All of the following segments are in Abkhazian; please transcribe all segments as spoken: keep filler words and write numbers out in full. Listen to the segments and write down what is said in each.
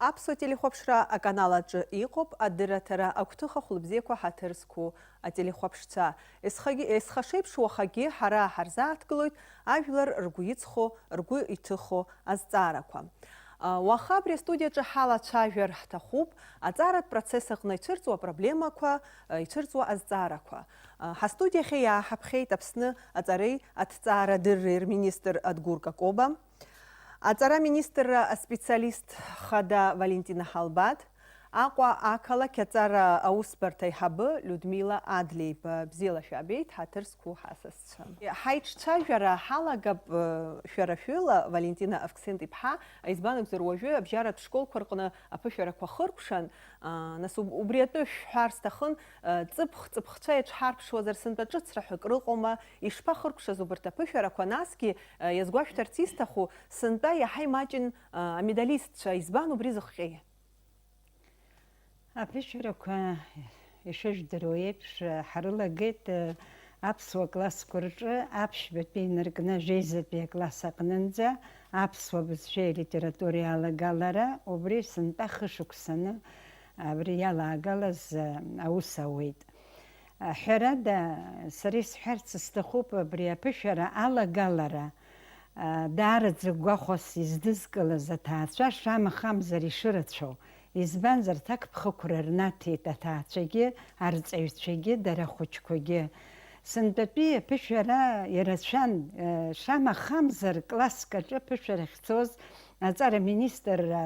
Аԥсуа телехәаԥшра аканал аҿы иҟоуп адырраҭара агәҭыха хәылбзиақәа ҳаҭыр зқәу ателехәаԥшцәа. Есхагьы, есхашеиԥш уахагьы ҳара ҳарзааҭгылоит ажәлар ргәы иҵхо, ргәы иҭыхо азҵаарақәа. А, уаха абри астудиаҿы ҳалацәажәар ҳҭахуп аҵаратә процесс аҟны ицәырҵуа апроблемақәа, а, ицәырҵуа азҵаарақәа. А, ҳастудиахьы иааҳаԥхьеит Аԥсны аҵареи аҭҵаарадырреи рминистр Адгәыр Какоба. Аҵара министрра аспециалист хада Валентина Ҳалбаҭ, Аҟәа ақалақь аҵара аусбарҭа аиҳабы Людмила Адлеиба. Бзиала шәаабеит, ҳаҭыр зқәу ҳасасцәа. Ҳаиҿцәажәара ҳалагап, э, шәара шәыла, Валентина Авксент-иԥҳа, избан акәзар, уажәы абжьаратә школқәа рҟны аԥышәарақәа хыркәшан, а, нас уб-, убри атәы шәҳәар сҭахын, э, ҵыԥх, ҵыԥхцәа иаҿҳарԥшуазар, сынтәа ҿыцра ҳәа акрыҟоума? Ишԥахыркәшаз убарҭ аԥышәарақәа? Насгьы, э, иазгәашәҭарц исҭаху, сынтәа иаҳа имаҷын, а, амедалистцәа, избан убри зыхҟьеи? Аԥышәарақәа ишыжәдыруа еиԥш, ҳарылагеит аԥсуа классқәа рҿы аԥшьбатәи инаркны ажәеизатәи акласс аҟнынӡа аԥсуа бызшәеи алитературеи алагалара, убри сынтәа хышықәсаны абри иалаагалаз аус ауеит. Ҳәарада, сара исҳәарц сҭахуп, абри аԥышәара алагалара, а, даараӡа гәахәас издызкылаз аҭаацәа шамахамзар ишырацәоу, избанзар, ҭакԥхықәра рнаҭеит аҭаацәагьы, арҵаҩцәагьы, дара ахәыҷқәагьы. Сынтәатәи аԥышәара ирацәан, э, шамахамзар, класск аҿы аԥышәара ахьцоз аҵара министрра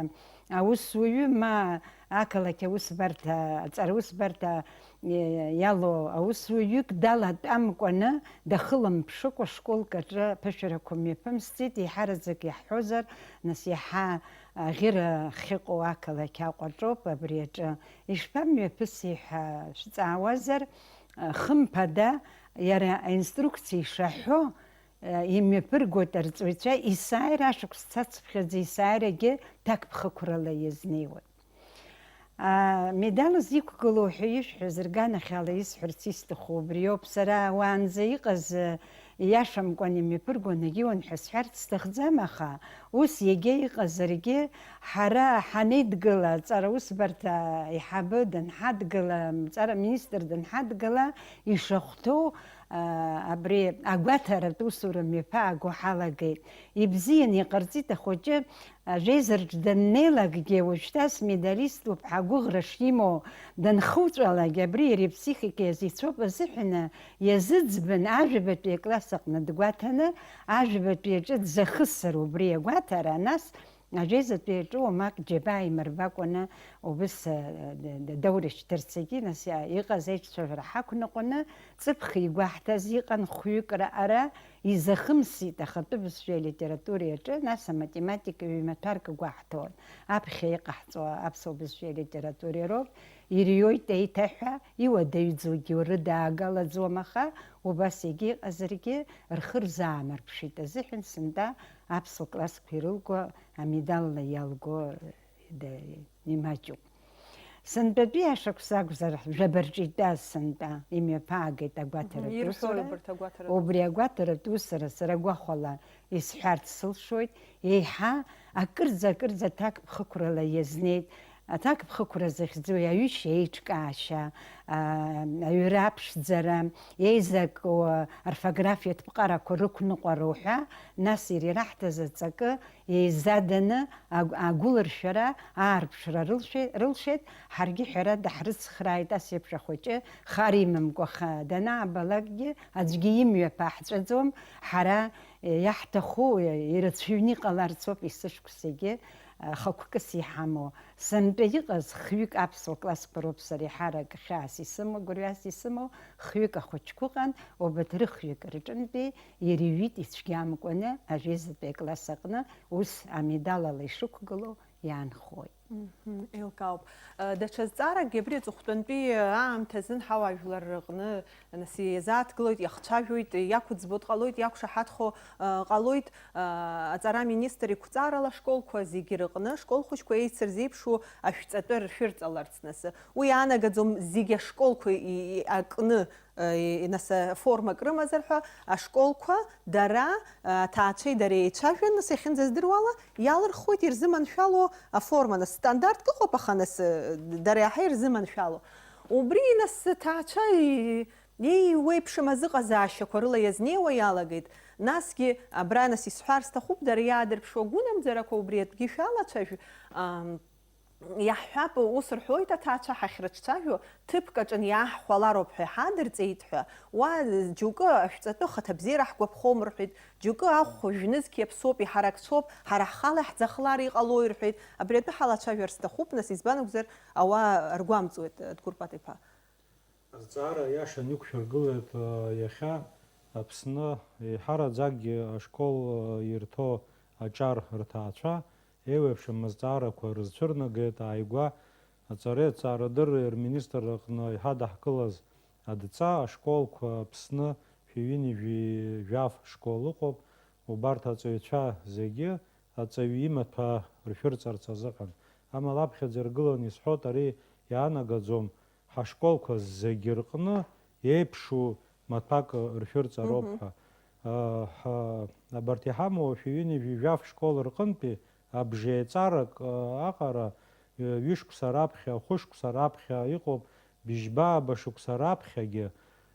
аусуҩы, ма ақалақь аусбарҭа, аҵараусбарҭа, е, иалоу аусуҩык далатәамкәаны, дахылымԥшыкәа школк аҿы аԥышәарақәа мҩаԥымсӡеит, еиҳараӡак иаҳҳәозар, нас иаҳа аӷьыра ахьыҟоу ақалақь Аҟәа аҿоуп абри аҿы. Ишԥамҩаԥыси ҳәа шәҵаауазар, хымԥада, иара аинструкциа ишаҳәо, имҩаԥыргоит арҵаҩцәа, есааира ашықәс цацыԥхьаӡа есааирагьы ҭакԥхықәрала иазнеиуеит. Амедал зиқәгылоу ҳәа ишәҳәаз рганахьала исҳәарц исҭаху убриоуп. Сара уаанӡа иҟаз, ииашамкәан имҩаԥыргон агьиуан ҳәа сҳәарц сҭахӡам, аха ус иагьа иҟазаргьы, ҳара ҳанеидгыла, аҵара усбарҭа аиҳабы данҳадгыла, аҵара министр данҳадгыла, ишахәҭоу, а, абри агәаҭаратә усура мҩаԥааго ҳалагеит. Ибзиан иҟарҵеит ахәыҷы, ажәеизараҿ даннеилакгьы, уажәшьҭа смедалиступ ҳәа агәыӷра шимоу данхуҵәалак, абри иара иԥсихика иазицәоуп азыҳәаны, иазыӡбан ажәабатәи акласс аҟны дгәаҭаны, ажәабатәи аҿы дзахысыр убри агәаҭара, нас ажәеизатәи аҿы уамак џьабаа имырбакәаны убыс, э, д-, д-, даурышьҭырцагьы, нас иа-, иҟаз аиҿцәажәара ҳақәныҟәаны, ҵыԥх игәаҳҭаз иҟан хәҩык раҟара, изахымсит ахатәы бызшәеи алитературеи аҿы, нас аматематика ҩ-маҭәарк гәаҳҭон. Аԥхьа иҟаҳҵо аԥсуа бызшәеи алитературеи роуп, ириоит еиҭаҳәа, иуадаҩӡоугьы урыдаагалаӡом, аха убас егьа иҟазаргьы рхы рзаанарԥшит азыҳәан сынтәа аԥсуа классқәа ирылго амедалла иалго д-, имаҷуп. Сынтәатәи ашықәс акәзар, жәаба рҿы итәаз сынтәа имҩаԥаагеит агәаҭаратә Мгм, ирҳәои усура. Убарҭ агәаҭаратә Убри усура? Агәаҭаратә усура сара гәахәала исҳәарц сылшоит, еиҳа акырӡа-акырӡа аҭакԥхықәрала иазнеит. Аҭакԥхықәра захьӡу аҩышьа еиҿкаашьа, а, аҩра аԥшӡара, еизак, о, орфографиатә ԥҟарақәа рықәныҟәара уҳәа, нас иара ираҳҭаз аҵакы еизаданы агә-, агәыларшәара, аарԥшра рылшәе-, рылшеит, ҳаргьы ҳәарада ҳрыцхрааит ас еиԥш ахәыҷы, хар имамкәа аха данаабалакгьы аӡәгьы имҩаԥааҳҵәаӡом, ҳара, е, иаҳҭаху, е, ирацәаҩны иҟаларц ауп есышықәсагьы, е, хықәкыс иҳамоу. Сынтәа иҟаз хҩык аԥсуа классқәа роуп сара еиҳарак хьаас исымоу, гәырҩас исымоу, хҩык ахәыҷқәа ыҟан, убарҭ рыхҩык рҿынтәи ириҩит ицәгьамкәаны ажәеизатәи акласс аҟны ус амедалала ишықәгылоу иаанхоит. Мгм, еилкаауп. Э, даҽа зҵааракгьы абри аҵыхәтәантәи, э, аамҭа азын ҳауаажәлар рыҟны, нас, иазааҭгылоит, иахцәажәоит, иақәыӡбо дҟалоит, иақәшаҳаҭхо, э, ҟалоит, э, аҵара аминистр иқәҵарала ашколқәа зегьы рыҟны ашкол хәыҷқәа еицырзеиԥшу ашәҵатәы ршәырҵаларц, нас. Уи иаанагаӡом зегьы ашколқәа и-, и-, акны Нас формак рымазар ҳәа ашколқәа дара, аҭаацәеи дареи еицәажәан, нас иахьынӡаздыруала, иалырхуеит ирзыманшәало аформа. Нас стандартк ыҟоуп, аха нас дара иаҳа ирзыманшәало. Убри нас аҭаацәа еиуеиԥшым азыҟазаашьақәа рыла иазнеиуа иалагеит. Насгьы абра нас исҳәар сҭахуп, дара иаадырԥшуа гәынамӡарақәа убри атәгьы шәалацәажә. Иаҳҳәап, ус рҳәоит аҭаацәа, ҳахьрыҿцәажәо, ҭыԥк аҿы иааҳхәалароуп ҳәа иҳадырҵеит ҳәа, уа џьоукы ашәҵатәы хаҭабзиара ҳгәаԥхом рҳәеит, џьоукы ахә жә-нызқь иаԥсоуп, иҳаракцәоуп, ҳара ҳхала иаҳӡахлар иҟалои рҳәеит, абри атәы ҳалацәажәар сҭахуп, нас, избан акәзар, ауаа ргәамҵуеит, Дгәыр Пат-иԥа. Азҵаара аиаша иқәшәыргылеит, э, иахьа Аԥсны еиҳараӡакгьы ашкол, э, ирҭо аҿар рҭаацәа еиуеиԥшым азҵаарақәа рызцәырнагеит. Ааигәа аҵареи аҭҵаарадырреи рминистр аҟны иҳадаҳкылаз адҵа ашколқәа Аԥсны шәи ҩынҩажәи жәаф школ ыҟоуп, убарҭ аҵаҩцәа зегьы аҵаҩы имаҭәа ршәырҵарц азыҳәан. Амала аԥхьаӡа иргыланы исҳәоит, ари иаанагаӡом, ҳашколқәа зегьы рҟны еиԥшу маҭәак ршәырҵароуп Мгм. ҳәа. А, ҳа-, абарҭ иҳамоу шәи ҩынҩажәи жәаф школ рҟынтәи абжеиҵарак, а, аҟара, ҩ-, ҩышықәса раԥхьа, хәышықәса раԥхьа иҟоуп, бжьба-ааба шықәса раԥхьагьы,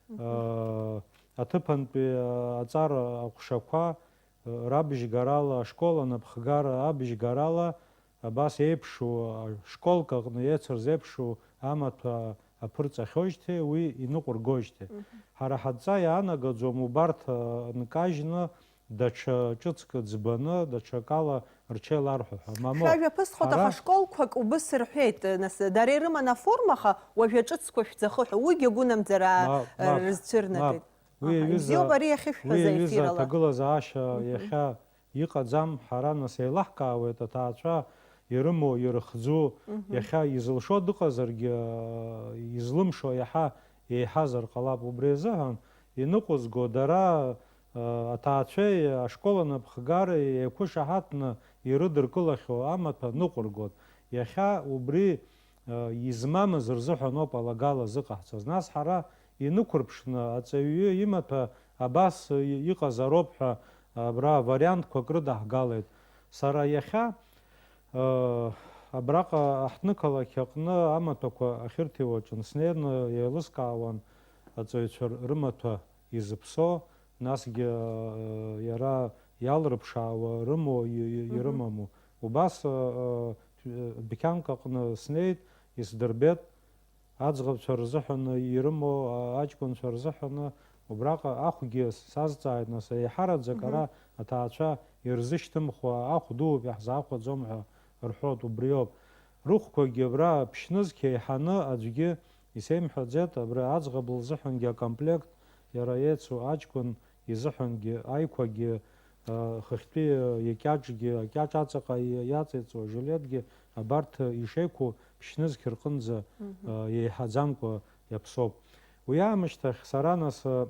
Мгм. а, аҭыԥантәи, а, аҵара аҟәшақәа, а, рабжьгарала, ашкол анапхгара абжьгарала, абас еиԥшу, а, школк аҟны еицырзеиԥшу амаҭәа аԥырҵахьоижьҭеи, уи иныҟәыргоижьҭеи. Мгм. Ҳара ҳадҵа иаанагаӡом убарҭ, а, нкажьны, даҽа ҿыцк ӡбаны, даҽакала рҽеиларҳәо ҳәа. Мамоу, Шәажәа ԥысхоит, ҳара аха школқәак убыс рҳәеит, нас, дара ирыман аформа, аха уажәы аҿыцқәа шәӡахы ҳәа, уигьы агәынамӡара, Мап, а, мап, рызцәырнагеит. мап. Уи Аҳа, аҩыза, ибзиоуп ари иахьышәҳәаз уи аҩыза аефирала. аҭагылазаашьа Мгм. иахьа иҟаӡам, ҳара нас еилаҳкаауеит аҭаацәа ирымоу, ирыхӡу, Мгм. иахьа изылшо дыҟазаргьы, излымшо иаҳа еиҳазар ҟалап. Убри азыҳәан иныҟәызго дара, аҭаацәеи ашкол анапхгареи еиқәышаҳаҭны ирыдыркылахьоу амаҭәа ныҟәыргоит. Иахьа убри измамыз рзыҳәан ауп алагала зыҟаҳҵаз. Нас ҳара инықәырԥшны аҵаҩы имаҭәа абас иҟазароуп ҳәа абра вариантқәак рыдаҳгалеит. Сара иахьа, э, абраҟа аҳҭнықалақь аҟны амаҭәақәа ахьырҭиуа аҿы снеины еилыскаауан аҵаҩцәа рымаҭәа изыԥсо, насгьы, э, иара иалрыԥшаауа рымоу, и-, и-, Мгм. ирымаму. Убас, э, э, дәқьанк аҟны снеит, исдырбеит, аӡӷабцәа рзыҳәаны ирымоу, а-, аҷкәынцәа рзыҳәаны убраҟа ахәгьы сазҵааит, нас, еиҳараӡак Мгм. ара аҭаацәа ирзышьҭымхуа ахә дууп, иаҳзаахәаӡом ҳәа рҳәоит, убриоуп. Рыхәқәагьы абра ԥшьнызқь еиҳаны аӡәгьы исеимҳәаӡеит, абра аӡӷаб лзыҳәангьы акомплект, иара еицу аҷкәын изыҳәангьы, аиқәагьы, а, хыхьтәи, а, икьаҿгьы, акьаҿ аҵаҟа и-, иаҵеиҵо ажилетгьы, абарҭ, а, ишеиқәу ԥшьнызқь рҟынӡа, Мгм. а, еиҳаӡамкәа иаԥсоуп. Уи аамышьҭахь сара нас, а,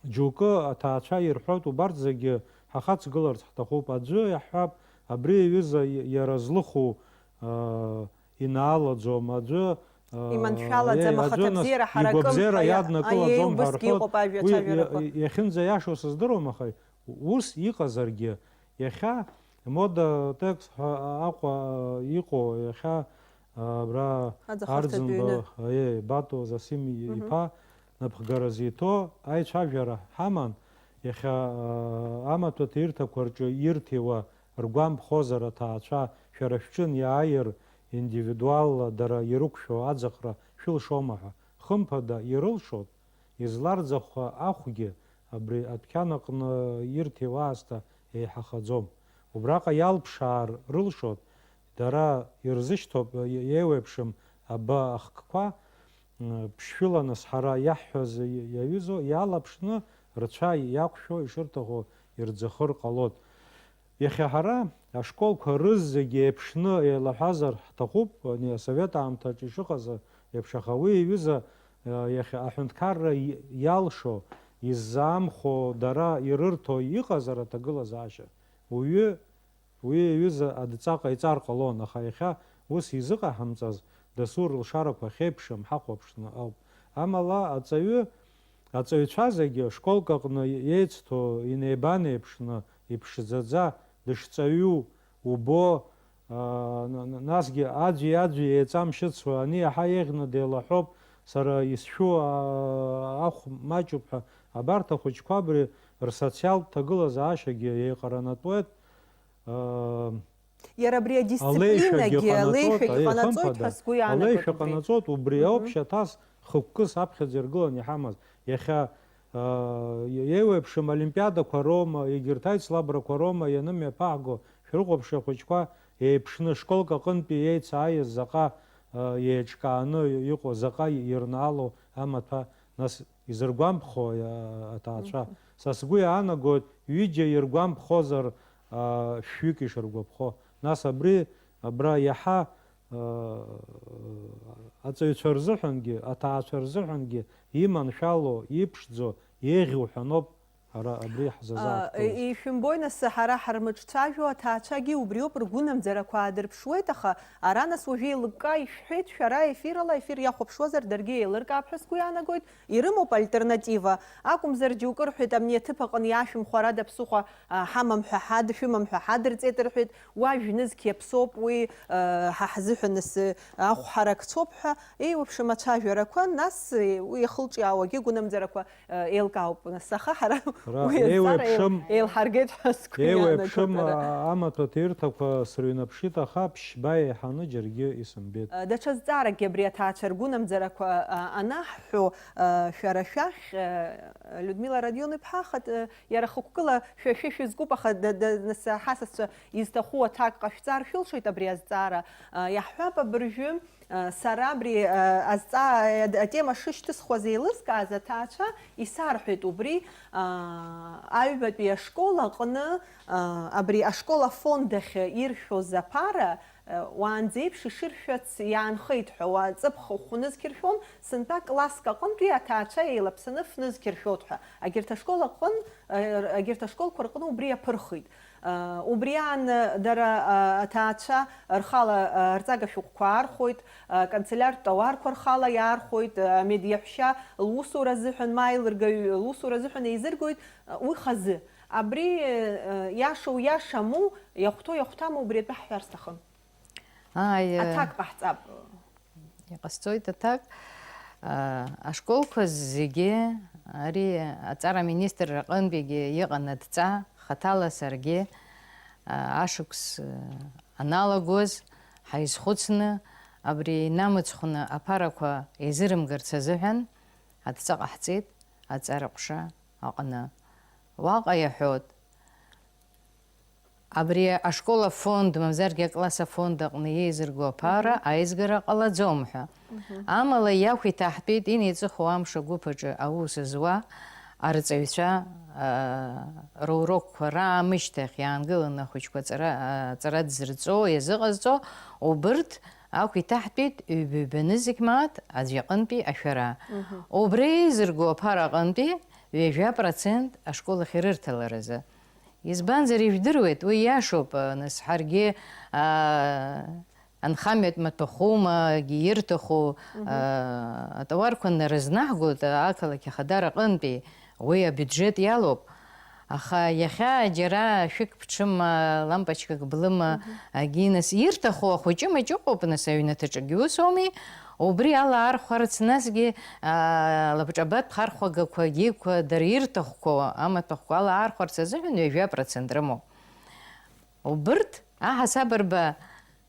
џьоукы аҭаацәа ирҳәоит, убарҭ зегьы ҳахаҵгыларц ҳҭахуп. Аӡәы иаҳҳәап, абри аҩыза и-, иара злыху, а, инаалаӡом, аӡәы, а, Иманшәалаӡам, еи, аӡәы нас ахаҭабзиара ҳаракым игәабзиара ҳәа иа-, иаднакылаӡом аиеи, ҳәа убысгьы рҳәоит. Иҟоуп ажәа Уи цәажәарақәа. иа-, иахьынӡаиашоу сыздыруам, аха ус иҟазаргьы, иахьа мода текст ҳәа Аҟәа иҟоу, иахьа, а, абра Аӡахарҭатә Арӡынба, ҩны. аиеи, Бату Засим и-, Мгм. иԥа напхгара зиҭо аицәажәара ҳаман, иахьа, а, амаҭәа ҭирҭақәа рҿы ирҭиуа ргәамԥхозар аҭаацәа, шәара шәҿы иааир, индивидуалла дара ирықәшәо аӡахра шәылшома ҳәа, хымԥада, ирылшоит, изларӡахо ахәгьы абри адәқьан аҟны ирҭиуа аасҭа еиҳахаӡом. Убраҟа иалԥшаар рылшоит, дара ирзышьҭоуп, иеиуеиԥшым аба ахкқәа, ԥшшәыланы сҳара иаҳҳәаз иаҩызоу иалаԥшны рцәа иақәшәо ишырҭаху ирӡахыр ҟалоит. Иахьа ҳара ашколқәа рызегь еиԥшны еилаҳәазар ҳҭахуп, ани асовет аамҭаҿ ишыҟаз еиԥш, аха уи иҩыза, э, иахьа аҳәынҭқарра и-, иалшо, иззаамхәо, дара ирырҭо иҟазар аҭагылазаашьа, уаҩы уи иҩыза адҵа ҟаиҵар ҟалон, аха иахьа ус изыҟаҳамҵаз дасу рылшарақәа ахьеиԥшым ҳахәаԥшны ауп. Амала аҵаҩы Аҵаҩцәа зегьы школк аҟны еицҭоу инеибанеиԥшны, иԥшӡаӡа, дышҵаҩу убо, аа, н-, н-, насгьы аӡәи аӡәи еиҵамшьыцуа, ани иаҳа еиӷьны деилаҳәоуп, сара исшәу, аа, ахә маҷуп ҳәа, абарҭ ахәыҷқәа абри рсоциалтә ҭагылазаашьагьы еиҟаранатәуеит. Аа, Иара абри алеишәагьы адисциплинагьы, ҟанаҵоит, алеишәагьы аиеи, ҟанаҵоит ҳәа хымԥада, сгәы иаанагоит алеишәа убри. Ҟанаҵоит, убри Мгм. ауп шьаҭас хықәкыс аԥхьаӡа иргыланы иҳамаз. Иахьа, аа, еиуеиԥшым олимпиадақәа роума, егьырҭ аицлабрақәа роума ианымҩаԥаҳго, шәрыхәаԥши ахәыҷқәа еиԥшны школк аҟынтәи еицааиз заҟа, аа, еиҿкааны иҟоу, заҟа ирнаало амаҭәа, нас изыргәамԥхо, аа, аҭаацәа. Мгм. Са сгәы иаанагоит, ҩыџьа иргәамԥхозар, аа, шәҩык ишыргәаԥхо. Нас абри, абра иаҳа, аа, аҵаҩцәа рзыҳәангьы, аҭаацәа рзыҳәангьы иманшәало, иԥшӡо, еиӷьу ҳәа ноуп ара абри ҳзазааҭгылаз. Ишәымбои, нас, ҳара ҳармыҿцәажәо аҭаацәагьы убриоуп, ргәынамӡарақәа аадырԥшуеит, аха ара, нас, уажәы еилыкка ишәҳәеит, шәара ефирала, ефир иахәаԥшуазар, даргьы еилыркаап ҳәа сгәы иаанагоит. Ирымоуп альтернатива. Акәымзар, џьоукы рҳәеит, абни аҭыԥ аҟны иаашәымхәарада ԥсыхәа, а, ҳамам ҳәа ҳад-, шәымам ҳәа ҳадырҵеит рҳәеит. Уа жәнызқь иаԥсоуп уи, а, ҳа ҳзыҳәан асы ахә ҳаракцоуп ҳәа. Еиуеиԥшым ацәажәарақәа, нас, е, уи иахылҿиаауагьы гәынамӡарақәа, а, еилкаауп. Нас аха ҳара Ра-, уи азҵаара еиуеиԥшым, еил-, еилҳаргеит ҳәа сгәы еиуеиԥшым, иаанагоит ара. А, амаҭәа ҭирҭақәа срыҩнаԥшит, аха ԥшьба еиҳаны џьаргьы исымбеит. Даҽа зҵааракгьы абри аҭаацәа ргәынамӡарақәа, а, анаҳҳәо, а, шәара шәахь, а, Людмила Радион-иԥҳа, хатә, а, иара хықәкыла шәа шәа шәызкуп, аха да, да, нас ҳасасцәа изҭаху аҭак ҟашәҵар шәылшоит абри азҵаара. А, иаҳҳәап, абыржәы, а, сара абри, а, азҵаа-, а, атема шышьҭысхуаз еилызкааз аҭаацәа исарҳәеит убри, а, аҩбатәи ашкол аҟны, а, абри ашкол афонд ахь иршәоз аԥара, уаанӡеиԥш ишыршәац иаанхеит ҳәа, уа ҵыԥх хә нызқь ршәон, сынтәа класск аҟынтәи аҭаацәа еилаԥсаны ф нызқь ршәоит ҳәа. Агьырҭ ашкол аҟын, егьырҭ ашколқәа рҟны убри аԥырхит. Убри аан дара аҭаацәа рхала рҵага шәҟәқәа аархәоит, аканцелиартә тауарқәа рхала иаархәоит, амедиаҳәшьа лусура азыҳәан, ма аилыргаҩ лусура азыҳәан еизыргоит, уи хазы. Абри иашоу иашаму, иахәҭоу иахәҭаму, убри атәы ҳҳәар сҭахын. Ааи, э, Аҭак ҟаҳҵап. Иҟасҵоит аҭак. Э, ашколқәа зегьы, ари аҵара аминистрра аҟынтәигьы иҟан адҵа, хаҭала саргьы, э, ашықәс, э, аналагоз, ҳаизхәыцны, абри инамыцхәны аԥарақәа еизырымгарц азыҳәан адҵа ҟаҳҵеит аҵара ҟәша аҟны. Уаҟа иаҳәоит, Абри ашкол афонд, мамзаргьы акласс афонд аҟны иеизырго аԥара аизгара ҟалаӡом ҳәа. Амала иақәиҭаҳтәит инеиҵыху амш агәыԥ аҿы аус зуа арҵаҩцәа, аа, рурокқәа раамышьҭахь иаангыланы ахәыҷқәа аҵара, аҵара дзырҵо, иазыҟазҵо, убырҭ ақәиҭаҳтәит ҩба-ҩба нызқь мааҭ аӡә иҟынтәи ашәара. Убри еизырго аԥара аҟынтәи ҩажәа процент ашкол ахь ирырҭаларазы. Избанзар, ижәдыруеит, уи иашоуп, нас ҳаргьы, аа, анхамҩатә маҭәахәымагьы ирҭаху, аа, атауарқәа нарызнаҳгоит ақалақь ахадара аҟынтәи, уи абиуџьет иалоуп. Аха иахьа џьара шәык-ԥҽыма, лампочкак блыма, агьи, нас, ирҭаху ахәыҷы-мыҷы ыҟоуп, нас, аҩнаҭаҿгьы ус ауми? Убри ала архәарц, насгьы, аа, лабҿабатә хархәагақәа, гьиқәа, дара ирҭахқәоу амаҭәахәқәа ала архәарц азыҳәан ҩажәа процент рымоуп. Убырҭ аҳасабырба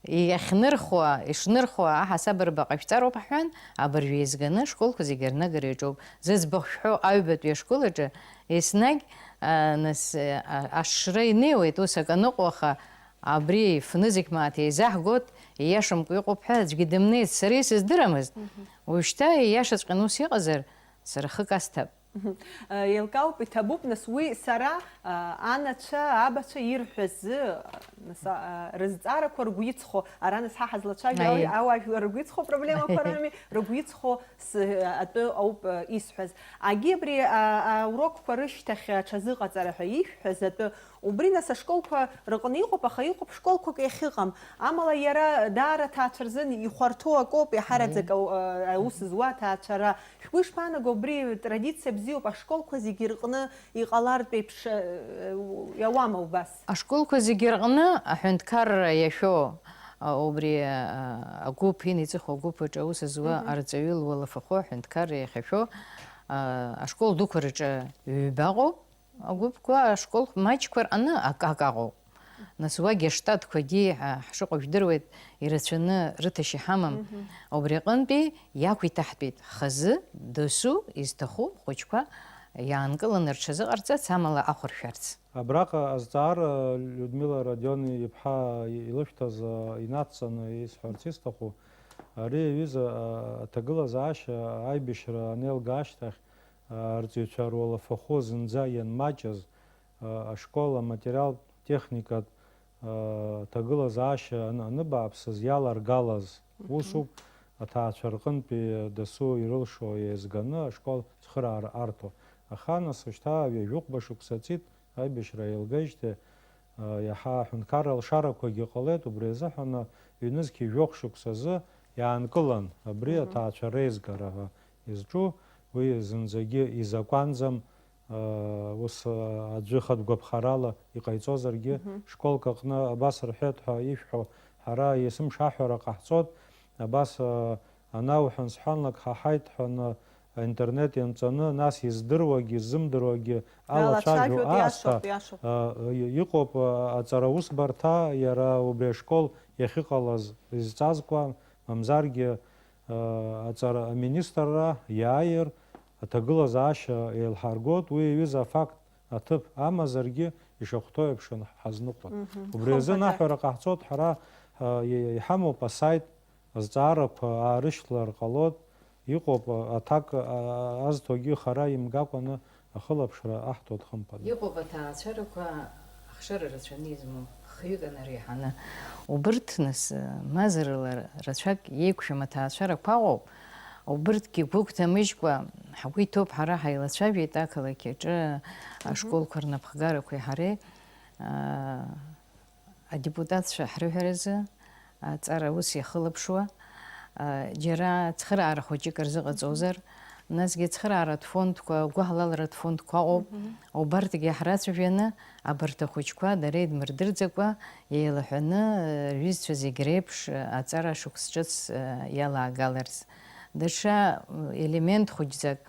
иахьнырхуа, ишнырхуа аҳасабырба ҟашәҵароуп ҳҳәан, абыржә еизганы ашколқәа зегьы рнагара иаҿуп. Зыӡбахә шәҳәо аҩбатәи ашкол аҿы еснагь, а, нас, а, ашшра инеиуеит, ус акы аныҟоу, аха абри фнызқь мааҭ еизаҳгоит, ииашамкәа иҟоуп ҳәа аӡәгьы дымнеит, сара исыздырамызт. Уажәшьҭа ииашаҵәҟьаны ус иҟазар, сара хык асҭап. Мгм. Э, еилкаауп, иҭабуп, нас, уи сара, а, анацәа, абацәа ирҳәазы, нас, а, рызҵаарақәа ргәы иҵхо, ара, нас, ҳа ҳазлацәажәо Аиеи. ау-, ауаажәлар ргәы иҵхо проблемақәа Аиеи. рами, ргәы иҵхо с-, атәы ауп, э, исҳәаз. Агьи абри, а, аурокқәа рышьҭахь аҽазыҟаҵара ҳәа ишәҳәаз атәы Убри, нас, ашколқәа рыҟны иҟоуп, аха иҟоуп школқәак иахьыҟам. Амала иара даара аҭаацәа рзын ихәарҭоу акоуп, иаҳараӡак Аиеи. ау-, а, аус зуа аҭаацәара. Шәгәы ишԥаанаго, убри традициа бзиоуп, ашколқәа зегьы рҟны иҟалартә еиԥш, э, иауама убас? Ашколқәа зегьы рҟны аҳәынҭқарра иашәо, а, убри, а, агәыԥ, инаиҵыху агәыԥ аҿы аус зуа Мгм. арҵаҩы луалафахәы аҳәынҭқарра иахьашәо, а, ашкол дуқәа рҿы ҩба ыҟоуп. Агәыԥқәа, ашкол маҷқәа рҟны акы-акы ыҟоуп. Нас уагь аштатқәагьы, ҳа-, ҳшыҟоу жәдыруеит, ирацәаны рыҭашьа ҳамам. Мгм. Убри аҟынтәи иақәиҭаҳтәит хазы, досу, изҭаху хәыҷқәа иаанкыланы рҽазыҟарҵарц, амала ахәаршәарц. Абраҟа азҵаара Людмила Родион-иԥҳа илышәҭаз, а, инацҵаны исҳәарц исҭаху, ари аҩыза, а, аҭагылазаашьа аибашьра анеилга ашьҭахь, а, арҵаҩцәа руалафахәы зынӡа ианмаҷыз, а, ашкол аматериалтә техникатә, а, ҭагылазаашьа ан-, аныбааԥсыз иаларгалаз Мгм. усуп, аҭаацәа рҟынтәи дасу ирылшо еизганы ашкол цхыраара арҭо. Аха нас шьҭа ҩажәихәба шықәса ҵит аибашьра еилгеижьҭеи, а, иаҳа аҳәынҭқарра алшарақәагьы ҟалеит, убри азыҳәан ҩнызқьи жәохә шықәсазы иаанкылан абри Мгм. аҭаацәа реизгара ҳәа изҿу, уи зынӡагьы изакәанӡам, а, ус, а, аӡәы хатәгәаԥхарала иҟаиҵозаргьы, Мгм. школк аҟны абас рҳәеит ҳәа ишәҳәо, ҳара есымша аҳәара ҟаҳҵоит, абас, а, анауҳәан сҳәанлак ҳаҳаит ҳәаны аинтернет ианҵаны, нас издыруагьы, изымдыруагьы алацәажәо Иалацәажәоит, аасҭа, иашоуп, иашоуп. а, и-, иҟоуп, а, аҵара усбарҭа, иара убри ашкол иахьыҟалаз изҵазкуа, мамзаргьы, а, аҵара аминистрра иааир, аҭагылазаашьа еилҳаргоит, уи аҩыза афакт аҭыԥ амазаргьы ишахәҭоу еиԥш ҳазныҟәон. Мгм. Убри азын Хымԥада. аҳәара ҟаҳҵоит, ҳара, а, и-, иҳамоуп асайт, азҵаарақәа аарышьҭлар ҟалоит, иҟоуп, а, аҭак, а, азҭогьы хара имгакәаны ахылаԥшра аҳҭоит, хымԥада. Иҟоуп аҭаацәарақәа ахшара рацәаны измоу, хҩык анареиҳаны. Убырҭ, нас, мазарала рацәак иеиқәшәам аҭаацәарақәа ыҟоуп. Убырҭгьы гәыгәҭамыжькәа ҳгәы иҭоуп, ҳара ҳаилацәажәеит ақалақь аҿы Мгм. ашколқәа рнапхгарақәеи ҳареи, а, адепутатцәа ҳрыҳәаразы аҵара ус иахылаԥшуа, а, џьара цхыраара хәыҷык рзыҟаҵозар, насгьы ацхырааратә фондқәа, агәыҳалалратә фондқәа ыҟоуп. Мгм. Убарҭгьы ҳрацәажәаны, абарҭ ахәыҷқәа дара идмырдырӡакәа, еилаҳәаны, рҩызцәа зегь реиԥш аҵара шықәс ҿыц, а, иалаагаларц. Даҽа, м, елемент хәыҷӡак,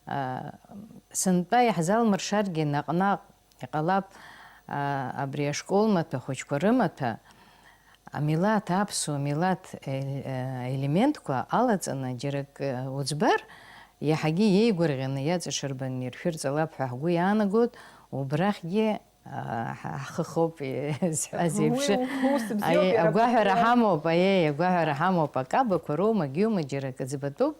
а, сынтәа иаҳзалмыршаргьы, наҟ-наҟ иҟалап, а, абри ашкол маҭәа, ахәыҷқәа рымаҭәа, амилаҭ, аԥсуа милаҭ, э, э, елементқәа алаҵаны, џьара акы уӡбар, иаҳагьы иеигәырӷьаны иаҵаҽырбаны иршәырҵалап ҳәа ҳгәы иаанагоит, убрахьгьы, а, ҳа-, ҳхы хоуп, э, зҳәаз Уи еиԥш. ус бзиоуп, Аиеи, иара агәаҳәара абри. ҳамоуп, аиеи, агәаҳәара ҳамоуп, акабақәа роума, гьиума, џьара акы ӡбатәуп,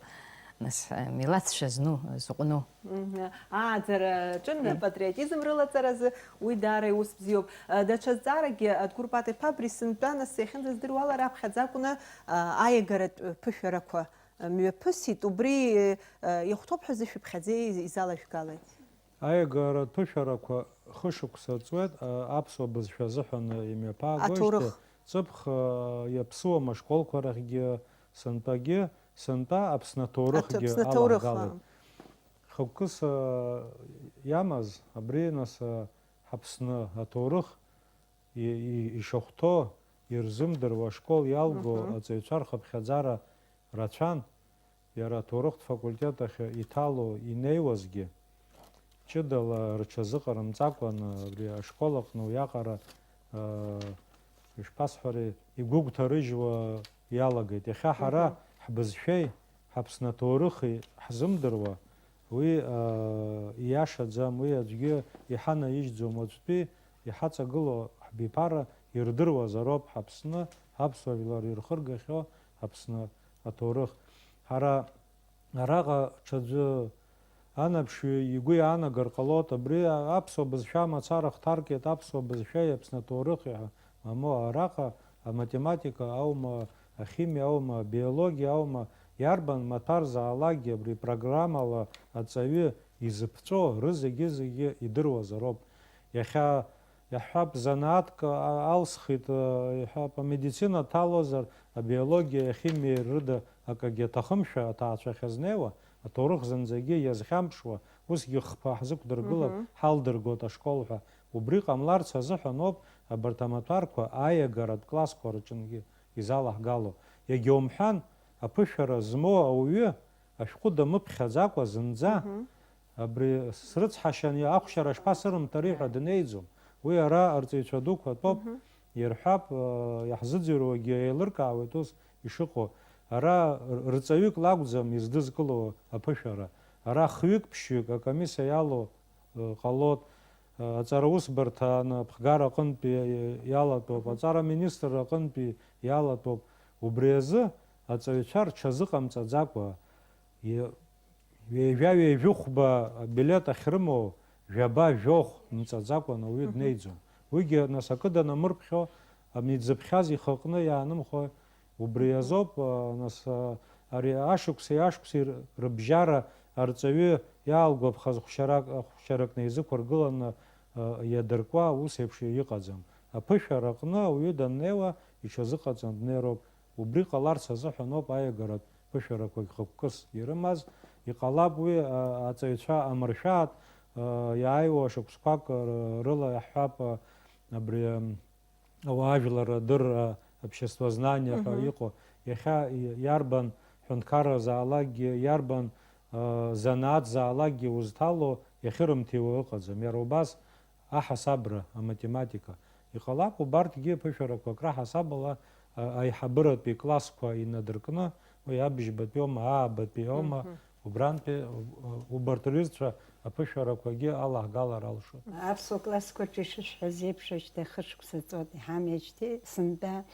нас, а, милаҭцәа зну, зыҟәну. Мгм. Ааӡара аҿын Мм. апатриотизм рылаҵаразы, уи даара иус бзиоуп. Даҽа зҵааракгьы, Адгәыр Пат-иԥа, абри сынтәа нас иахьынӡаздыруа ала раԥхьаӡа акәны, а, аиагаратә ԥышәарақәа, а, мҩаԥысит, убри, а, иахәҭоуп ҳәа зышәыԥхьаӡеи изалажәгалеи? Аиагаратә ԥышәарақәа хышықәса ҵуеит, а, аԥсуа бызшәа азыҳәан имҩаԥаагоижьҭеи, Аҭоурых. ҵыԥх, а, иаԥсуам ашколқәа рахьгьы, сынтәагьы, сынтәа Аԥсны аҭоурыхгьы Аԥсны аҭоурых, алаҳгалеит. а. Хықәкыс, а, иамаз, абри, нас, а, ҳАԥсны аҭоурых и-, и-, ишахәҭоу ирзымдыруа ашкол иалго Мгм. аҵаҩцәа рхыԥхьаӡара рацәан, иара аҭоурыхтә факультет ахь иҭало инеиуазгьы, ҷыдала рҽазыҟарымҵакәан, абри ашкол аҟны уиаҟара, а, ишԥасҳәари, игәыгәҭарыжьуа иалагеит. Иахьа ҳара Мгм. ҳбызшәеи ҳАԥсны аҭоурыхи ҳзымдыруа, уи, а, ииашаӡам, уи аӡәгьы иҳанаижьӡом. Уаҵәтәи иҳаҵагылоу ҳбиԥара ирдыруазароуп ҳАԥсны, ҳаԥсуа жәлар ирхыргахьоу ҳАԥсны аҭоурых. Ҳара араҟа ҽаӡәы анаԥшҩы игәы иаанагар ҟалоит, абри аԥсуа бызшәа мацара хҭаркит, аԥсуа бызшәеи Аԥсны аҭоурыхи ҳәа, мамоу, араҟа аматематика аума, ахимиа аума, абиологиа аума, иарбан маҭәарзаалакгьы абри программала аҵаҩы изыԥҵәо рызегьы-зегьы идыруазароуп. Иахьа Иаҳҳәап, занааҭк а-, алсхит, а, иҳәап, амедицина дҭалозар, абиологиа, ахимиа рыда акагьы аҭахымшәа, аҭаацәа ахьазнеиуа, аҭоурых зынӡагьы иазхьамԥшуа, усгьы хԥа ҳзықәдыргылап, Мгм. ҳалдыргоит ашкол ҳәа. Убри ҟамларц азыҳәан ауп абарҭ амаҭәарқәа аиагаратә классқәа рҿынгьы изалаҳгало. Иагьа умҳәан, аԥышәара змоу ауаҩы ашәҟәы дамыԥхьаӡакәа зынӡа, Мгм. абри срыцҳашьан, ахәшьара шԥасырымҭари ҳәа днеиӡом. Уи ара арҵаҩцәа дуқәа атәоуп, Мгм. ирҳәап, э, иаҳзыӡырҩуагьы еилыркаауеит ус ишыҟоу. Ара р-, рҵаҩык лакәӡам издызкыло аԥышәара. Ара хҩык-ԥшьҩык акомиссиа иалоу, э, ҟалоит. Э, аҵара усбарҭа анаԥхгара аҟынтәи, э, иалатәоуп, Мгм. аҵара министр аҟынтәи иалатәоуп. Убри азы аҵаҩцәа рҽазыҟамҵаӡакәа, и-, ҩажәа-ҩажәихәба абилет ахьрымоу жәаба-жәохә мҵаӡакәан ауаҩы Мгм. днеиӡом. Уигьы, нас, акы данамырԥхьо, ами дзыԥхьаз ихаҟны иаанымхо, убри Мгм. азоуп, а, нас, а, ари ашықәси ашықәси р-, рыбжьара арҵаҩы иаалгәаԥхаз хәшьарак, хәшьарак неизықәыргыланы, а, иадыркуа ус еиԥш иҟаӡам. Аԥышәара аҟны ауаҩы даннеиуа, иҽазыҟаҵан днеироуп. Убри ҟаларц азыҳәан ауп аиагаратә ԥышәарақәагь хықәкыс ирымаз. Иҟалап уи, а, аҵаҩцәа амыршәаат, а, иааиуа шықәсқәак р-, рыла иаҳҳәап, а, абри, ам, ауаажәлар адырра, обществознание ҳәа Мгм. иҟоу. Иахьа и-, иарбан ҳәынҭқарразаалакгьы, иарбан, а, занааҭзаалакгьы узҭало иахьырымҭиуа ыҟаӡам. Иара убас аҳасабра, аматематика. Иҟалап, убарҭгьы аԥышәарақәак раҳасабала, а, аиҳабыратәи классқәа инадыркны, уи абжьбатәиоума, аабатәиома, Мгм. убрантәи, у-, убарҭ рҩызцәа аԥышәарақәагьы алаҳгалар алшоит. Аԥсуа классқәа рҿы ишышәҳәаз еиԥш, шьҭа хышықәса ҵуеит иҳамеижьҭеи, сынтәа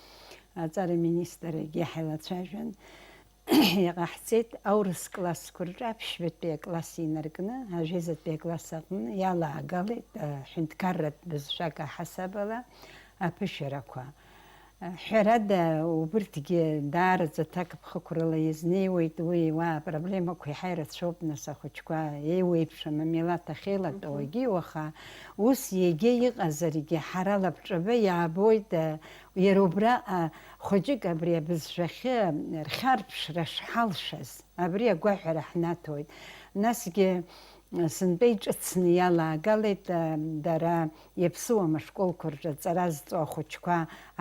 аҵара министр егьи ҳаилацәажәан. Иҟаҳҵеит аурыс классқәа рҿы аԥшьбатәи акласс инаркны, ажәеизатәи акласс аҟны иалаагалеит, а, ҳәынҭқарратә бызшәак аҳасабала аԥышәарақәа. Ҳәарада, убырҭгьы даараӡа аҭакԥхықәрала иазнеиуеит, уи уа апроблемақәа иаҳа ирацәоуп, нас, ахәыҷқәа еиуеиԥшым амилаҭ ахьеилатәоу Мгм. егьи уаха, ус егьа иҟазаргьы, ҳара лабҿаба иаабоит, а, иара убра, а, хәыҷык абри абызшәахьы рхьарԥшра шҳалшаз, абри агәаҳәара ҳнаҭоит. Насгьы, а, сынтәа иҿыцны иалаагалеит, а, дара иаԥсыуам ашколқәа рҿы аҵара зҵо ахәыҷқәа,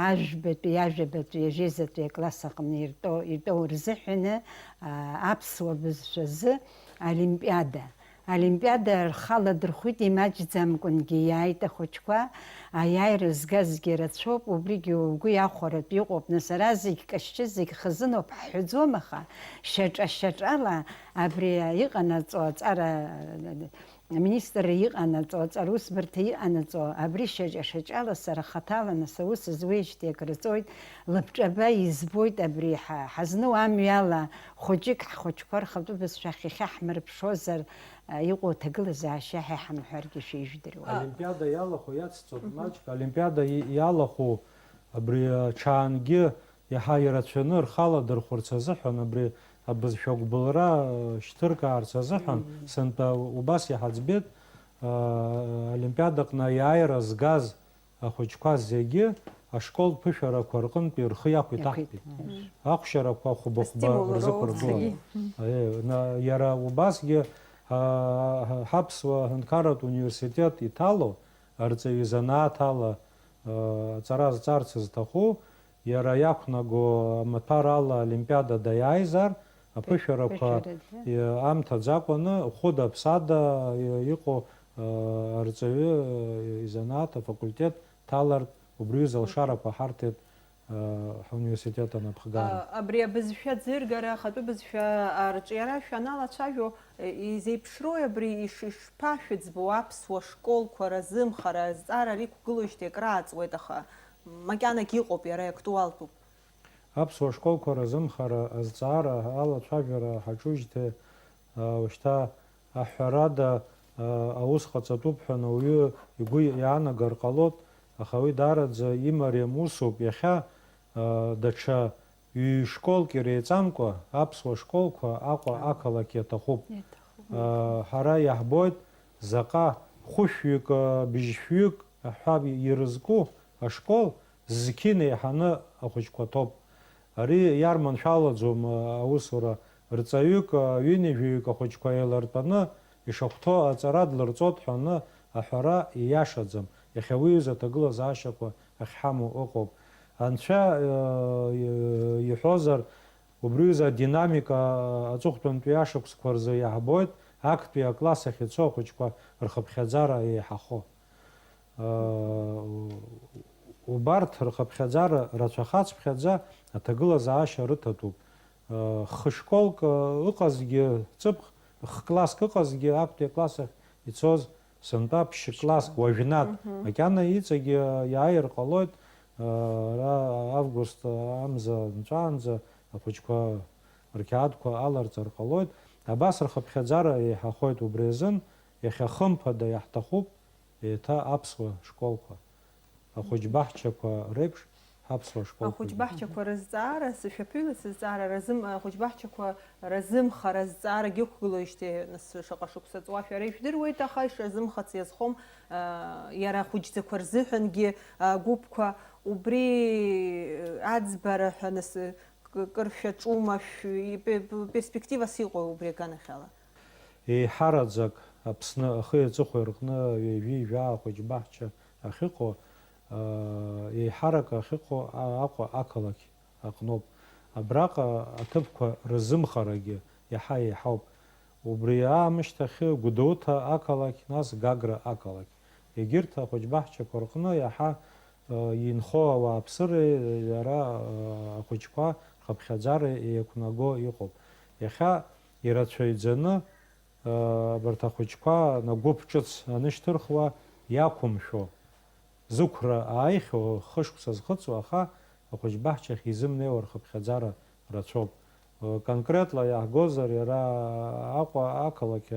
ажәбатәи, ажәабатәи, ажәеизатәи акласс аҟны иртәо, итәоу рзыҳәаны, а, аԥсуа бызшәазы олимпиада. Олимпиада рхала дырхәит, имаҷӡамкәангьы иааит ахәыҷқәа, аиааира згазгьы рацәоуп, убригьы угәы иахәаратә иҟоуп, нас ара зегь ҟазшьа, зегь хазыноуп ҳҳәаӡом, аха шьаҿа-шьаҿала абри иҟанаҵо аҵара, аминистрра иҟанаҵо, аҵара усбарҭа иҟанаҵо, абри шьаҿа-шьаҿала сара хаҭала нас аус зуеижьҭеи акрыҵоит, лабҿаба избоит абри ҳа-, ҳазну амҩала хәыҷык ҳхәыҷқәа рхатәы бызшәахь иахьаҳмырԥшозар, а, иҟоу аҭагылазаашьа ҳәа иҳамҳәаргьы шәижәдыруа. Олимпиада иалахәу иацҵоуп Мгм. маҷк, Олимпиада и-, иалахәу абри, а, ҽаангьы иаҳа ирацәаны рхаладырхәырц азыҳәан, абри абызшәа гәбылра, а, шьҭыркаарц азыҳәан, Мм. сынтәа убас иҳаӡбеит, а, Олимпиадаҟны аиааира згаз ахәыҷқәа зегьы ашкол ԥышәарақәа рҟынтәи рхы иақәиҭаҳтәит. Иақәиҭ-, мм. Ахәшьарақәа хәба-хәба Астимул рзықәыргылан. роуцагьы. Аиеи, на-, иара убасгьы, а, ҳаԥсуа ҳәынҭқарратә университет иҭало арҵаҩы занааҭ ала, а, аҵара зҵарц зҭаху, иара иақәнаго амаҭәар ала олимпиада даиааизар, аԥышәарақәа, Ԥышәарада. иа-, амҭаӡакәаны, хәыда-ԥсада, иа-, иҟоу, а, арҵаҩы, а, изанааҭ афакультет дҭалартә убри аҩыза алшарақәа ҳарҭеит, а, ҳуниверситет анапхгара. А, абри абызшәа аӡыргара, ахатәы бызшәа арҿиара шәаналацәажәо, е, изеиԥшрои абри иш-, ишԥашәыӡбо аԥсуа школқәа разымхара, азҵаара ара иқәгылоижьҭеи акрааҵуеит, аха макьанагь иҟоуп, иара иактуалтәуп. Аԥсуа школқәа разымхара азҵаара алацәажәара ҳаҿужьҭеи, а, ушьҭа аҳәарада, а, аус ҟаҵатәуп ҳәа ауаҩы игәы иаанагар ҟалоит, аха уи даараӡа имариам усуп. Иахьа, а, даҽа ҩ-школк иреиҵамкәа аԥсуа школқәа Аҟәа Аҟәа. ақалақь иаҭахуп. Иаҭахуп. А, ҳара иаҳбоит заҟа хәышәҩык, а, быжьшәҩык Аҳәап ирызку ашкол зқьи неиҳаны ахәыҷқәа ҭоуп. Ари иарманшәалаӡом аусура. Рҵаҩык, ҩынҩажәаҩык ахәыҷқәа еилартәаны ишахәҭоу аҵара длырҵоит ҳәаны аҳәара ииашаӡам. Иахьа уи изы аҭагылазаашьақәа ахьҳамоу ыҟоуп. Анцәа, э, иҳәозар, убри изы адинамика аҵыхәтәантәи ашықәсқәа рзы иаҳбоит, актәи акласс ахь ицо ахәыҷқәа рхыԥхьаӡара еиҳахо. Э, убарҭ рхыԥхьаӡара рацәахацԥхьаӡа аҭагылазаашьа рыҭатәуп. Э, хышколк, э, ыҟазгьы, ҵыԥх, хкласск ыҟазгьы, актәи акласс ахь ицоз сынтәа ԥшь-класск, уажәнатә. Мгм. Макьана иҵегьы иааир ҟалоит, э, ара август амза нҵәаанӡа ахәыҷқәа рқьаадқәа аларҵар ҟалоит. Абас рхыԥхьаӡара еиҳахоит. Убри азын иахьа хымԥада иаҳҭахуп еиҭа аԥсуа школқәа. Ахәыҷбаҳчақәа реиԥш ҳаԥсуа школқәа. Ахәыҷбаҳчақәа рызҵаара, сышәаԥыҩлеит сызҵаара, разым-, ахәыҷбаҳчақәа разымхара азҵаарагьы ықәгылоижьҭеи, нас, шаҟа шықәса ҵуа шәара ижәдыруеит, аха ишазымхац иазхом, а, иара ахәыҷӡақәа рзыҳәангьы, а, гәыԥқәа, убри, а, аӡбара ҳәа, нас, к-, кыр шәаҿума, шә-, и-, пе-, п-, перспективас иҟоу убри аганахьала? Еиҳараӡак Аԥсны ахи аҵыхәеи рҟны ҩажәи жәаа ахәыҷбаҳча ахьыҟоу, аа, еиҳарак ахьыҟоу а-, Аҟәа ақалақь аҟноуп. Абраҟа аҭыԥқәа рзымхарагьы иаҳа еиҳауп. Убри аамышьҭахь Гәдоуҭа ақалақь, нас Гагра ақалақь. Егьырҭ ахәыҷбаҳчақәа рҟны иаҳа, э, инхо ауааԥсыреи иара, э, ахәыҷқәа рхыԥхьаӡара еиқәнаго иҟоуп. Иахьа ирацәаҩӡаны, э, абарҭ ахәыҷқәа нагәыԥ ҿыц анышьҭырхуа иақәымшәо, зықәра ааихьоу хышықәса зхыҵуа, аха ахәыҷбаҳчахь изымнеиуа рхыԥхьаӡара рацәоуп. Конкретла иаҳгозар, иара Аҟәа ақалақь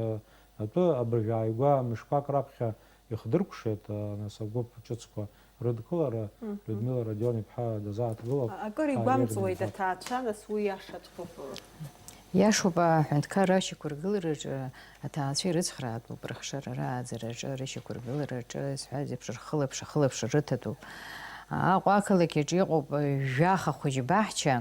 атәы абыржә ааигәа мышқәак раԥхьа ихдыркәшеит, нас агәыԥ ҿыцқәа рыдкылара. Мгм. Людмила Родион-иԥҳа дазааҭгылап. А-, акыр игәамҵуеит аҭаацәа, нас уи иашаҵәҟьоуп. Иашоуп, аҳәынҭқарра ашьақәыргылараҿы аҭаацәа ирыцхраатәуп, рыхшара рааӡараҿы, рышьақәыргылараҿы, исҳәаз еиԥш, рхылаԥш-ахылаԥш рыҭатәуп. Аҟәа ақалақь аҿы иҟоуп жәаха хәыҷбаҳча,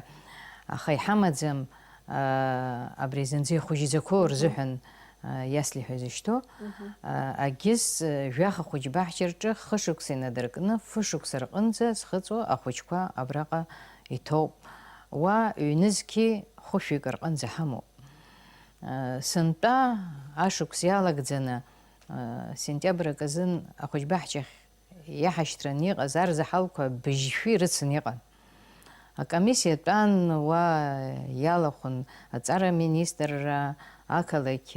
аха иҳамаӡам, аа, абри зынӡа ихәыҷӡақәоу рзыҳәан, аа, иасли ҳәа изышьҭоу. Мгм. Аа, агьыс, жәаха хәыҷбаҳча рҿы хышықәса инадыркны, фышықәса рҟынӡа зхыҵуа ахәыҷқәа абраҟа иҭоуп. Уа ҩнызқьи хәышәҩык рҟынӡа ҳамоуп. Сынтәа ашықәс иалагӡаны, сентиабр акы азын ахәыҷбаҳчахь иаҳашьҭраны иҟаз арзаҳалқәа быжьшәи рыцын иҟан. Акомиссиа тәан, уа иалахәын аҵара аминистрра, ақалақь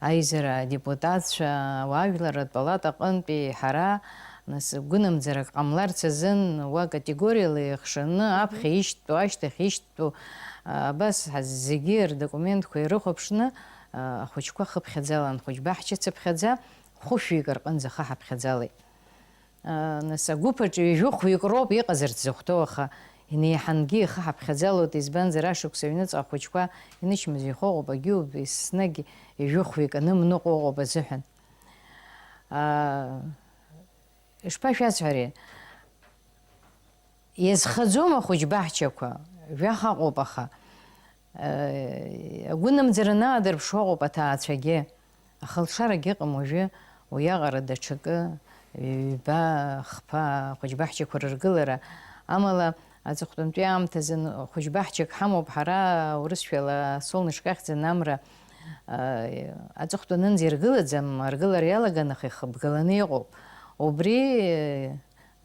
аизара адепутатцәа, ауаажәларратә палата аҟынтәи ҳара, нас, гәынамӡарак ҟамларц азын уа категориала еихшаны, аԥхьа ишьҭтәу, ашьҭахь ишьҭтәу, а, абас ҳаз-, зегьы рдокументқәа ирыхәаԥшны, а, ахәыҷқәа хыԥхьаӡалан, хәыҷбаҳча цыԥхьаӡа, хәышәҩык рҟынӡа хаҳаԥхьаӡалеит. А, нас, агәыԥ аҿы ҩажәи хәҩык роуп иҟазарц зыхәҭоу, аха инеиҳангьы ихы ҳаԥхьаӡалоит, избанзар, ашықәс аҩныҵҟа ахәыҷқәа инычмазаҩхо ыҟоуп, агьоуп, еснагь ҩажәи хәҩык анымныҟәо ыҟоуп азыҳәан. А, ишԥашәасҳәари? Иазхаӡом ахәыҷбаҳчақәа, жәаха ыҟоуп, аха, э, агәынамӡара анаадырԥшуа ыҟоуп аҭаацәагьы. Аха лшарагь ыҟам уажәы уиаҟара даҽакы, ҩба, хԥа хәыҷбаҳчақәа рыргылара. Амала, аҵыхәтәантәи аамҭазын хәыҷбаҳчак ҳамоуп ҳара, урысшәала Солнышко ахьӡын амра, э, аҵыхәтәанынӡа иргылаӡам, аргылара иалаган, аха ихыбгаланы иҟоуп. Убри, э,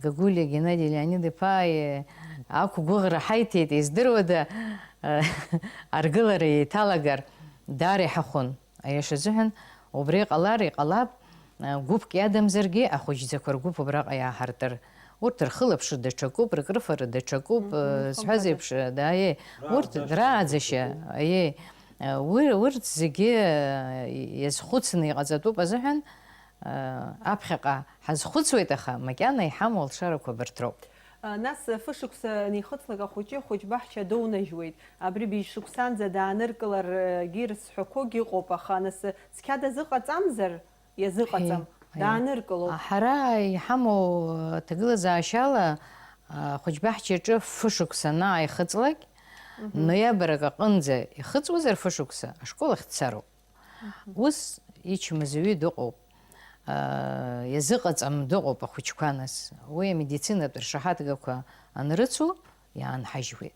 Гагулиа Геннади Леонид-иԥа, э, ақәгәыӷра ҳаиҭеит, издыруада, э, аргылара еиҭалагар, даара иҳахәон. Аиаша азыҳәан, убри ҟалар иҟалап, э, гәыԥк иадамзаргьы, ахәыҷӡақәа ргәыԥ убраҟа иааҳартыр. Урҭ рхылаԥшра даҽакуп, рыкрыфара даҽакуп, Мгм, э, зҳәаз хымԥада. Еиԥш, э, да, аиеи, урҭ рааӡашьа, рааӡашьа, аиеи, э, уи, урҭ зегьы, э, иазхәыцны иҟаҵатәуп азыҳәан, э, аԥхьаҟа ҳазхәыцуеит, аха макьана иҳамоу алшарақәа абарҭ роуп. А, нас, фышықәса анихыҵлак ахәыҷы ахәыҷбаҳча доунажьуеит. Абри быжь шықәсанӡа дааныркыларгьы рызҳәақәогьы ыҟоуп, аха нас цқьа дазыҟаҵамзар? Иазыҟаҵам. Ҳеи. Дааныркылоит. Ҳара иҳамоу аҭагылазаашьала, а, ахәыҷбаҳчаҿы фышықәса анааихыҵлак, ноиабрак аҟынӡа ихыҵуазар фышықәса, ашкол ахь дцароуп. Ус ичмазаҩы дыҟоуп, а, иазыҟаҵам дыҟоуп ахәыҷқәа нас. Уи амедицинатә ршаҳаҭгақәа анрыцу, иаанҳажьуеит.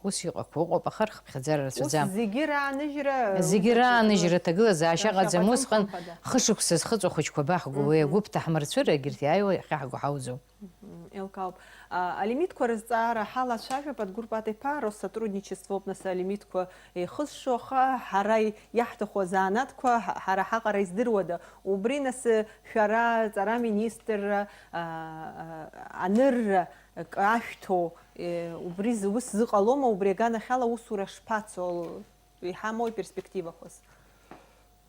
Ус иҟақәоу ыҟоуп, аха рхыԥхьаӡара рацәаӡам. Ус зегьы рааныжьра Зегьы рааныжьра ҭагылазаашьа ыҟаӡам. Усҟан хышықәса зхыҵуа хәыҷқәа баҳго, уи агәыԥ ҭаҳмырцәыра, егьырҭ иааиуа иахьаҳго ҳауӡом. Еилкаауп. Алимитқәа рызҵаара ҳалацәажәап, Адгәыр Патиԥа, Россотрудничествоуп нас алимитқәа еихызшо, аха ҳара иаҳҭаху азанааҭқәа ҳара ҳаҟара издыруада? Убри нас шәара аҵара аминистрра, анырра акы ашәҭо, убри ус зыҟалома, убри аганахьала аусура шԥацо, иҳамоу аперспективақәаз?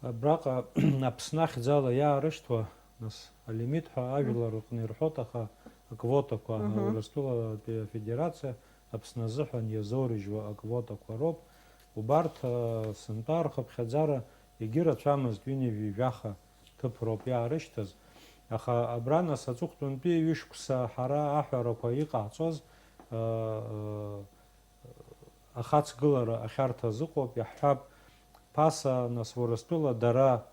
Абраҟа Аԥсны ахьӡала иаарышьҭуа, нас, алимит ҳәа ажәлар рҟны ирҳәоит, аха аквотақәа, Урыстәылатәи Афедерациа Аԥсны азыҳәан иазоурыжьуа аквотақәа роуп. Убарҭ, сынтәа рхыԥхьаӡара егьырацәамызт, ҩынҩажәи жәаха ҭыԥ роуп иаарышьҭыз. Аха абра, нас, аҵыхәтәантәи ҩышықәса ҳара аҳәарақәа иҟаҳҵоз, ахаҵгылара ахьарҭа азыҟоуп, иаҳҳәап, ԥаса, нас, Урыстәыла дара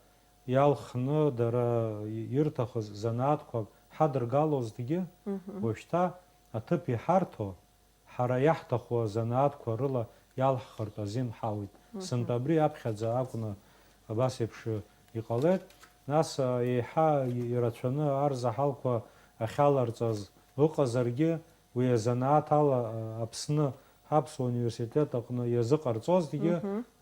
иалхны, дара ирҭахыз занааҭқәак ҳадыргалозҭгьы, уажәшьҭа аҭыԥ иҳарҭо, ҳара иаҳҭаху азанааҭқәа рыла иалҳхыртә азин ҳауит. Сынтәа абри аԥхьаӡа акәны абас еиԥш иҟалеит. Нас, еиҳа ирацәаны арзаҳалқәа ахьаларҵаз ыҟазаргьы, уи азанааҭ ала Аԥсны ҳаԥсуа университет аҟны иазыҟарҵозҭгьы,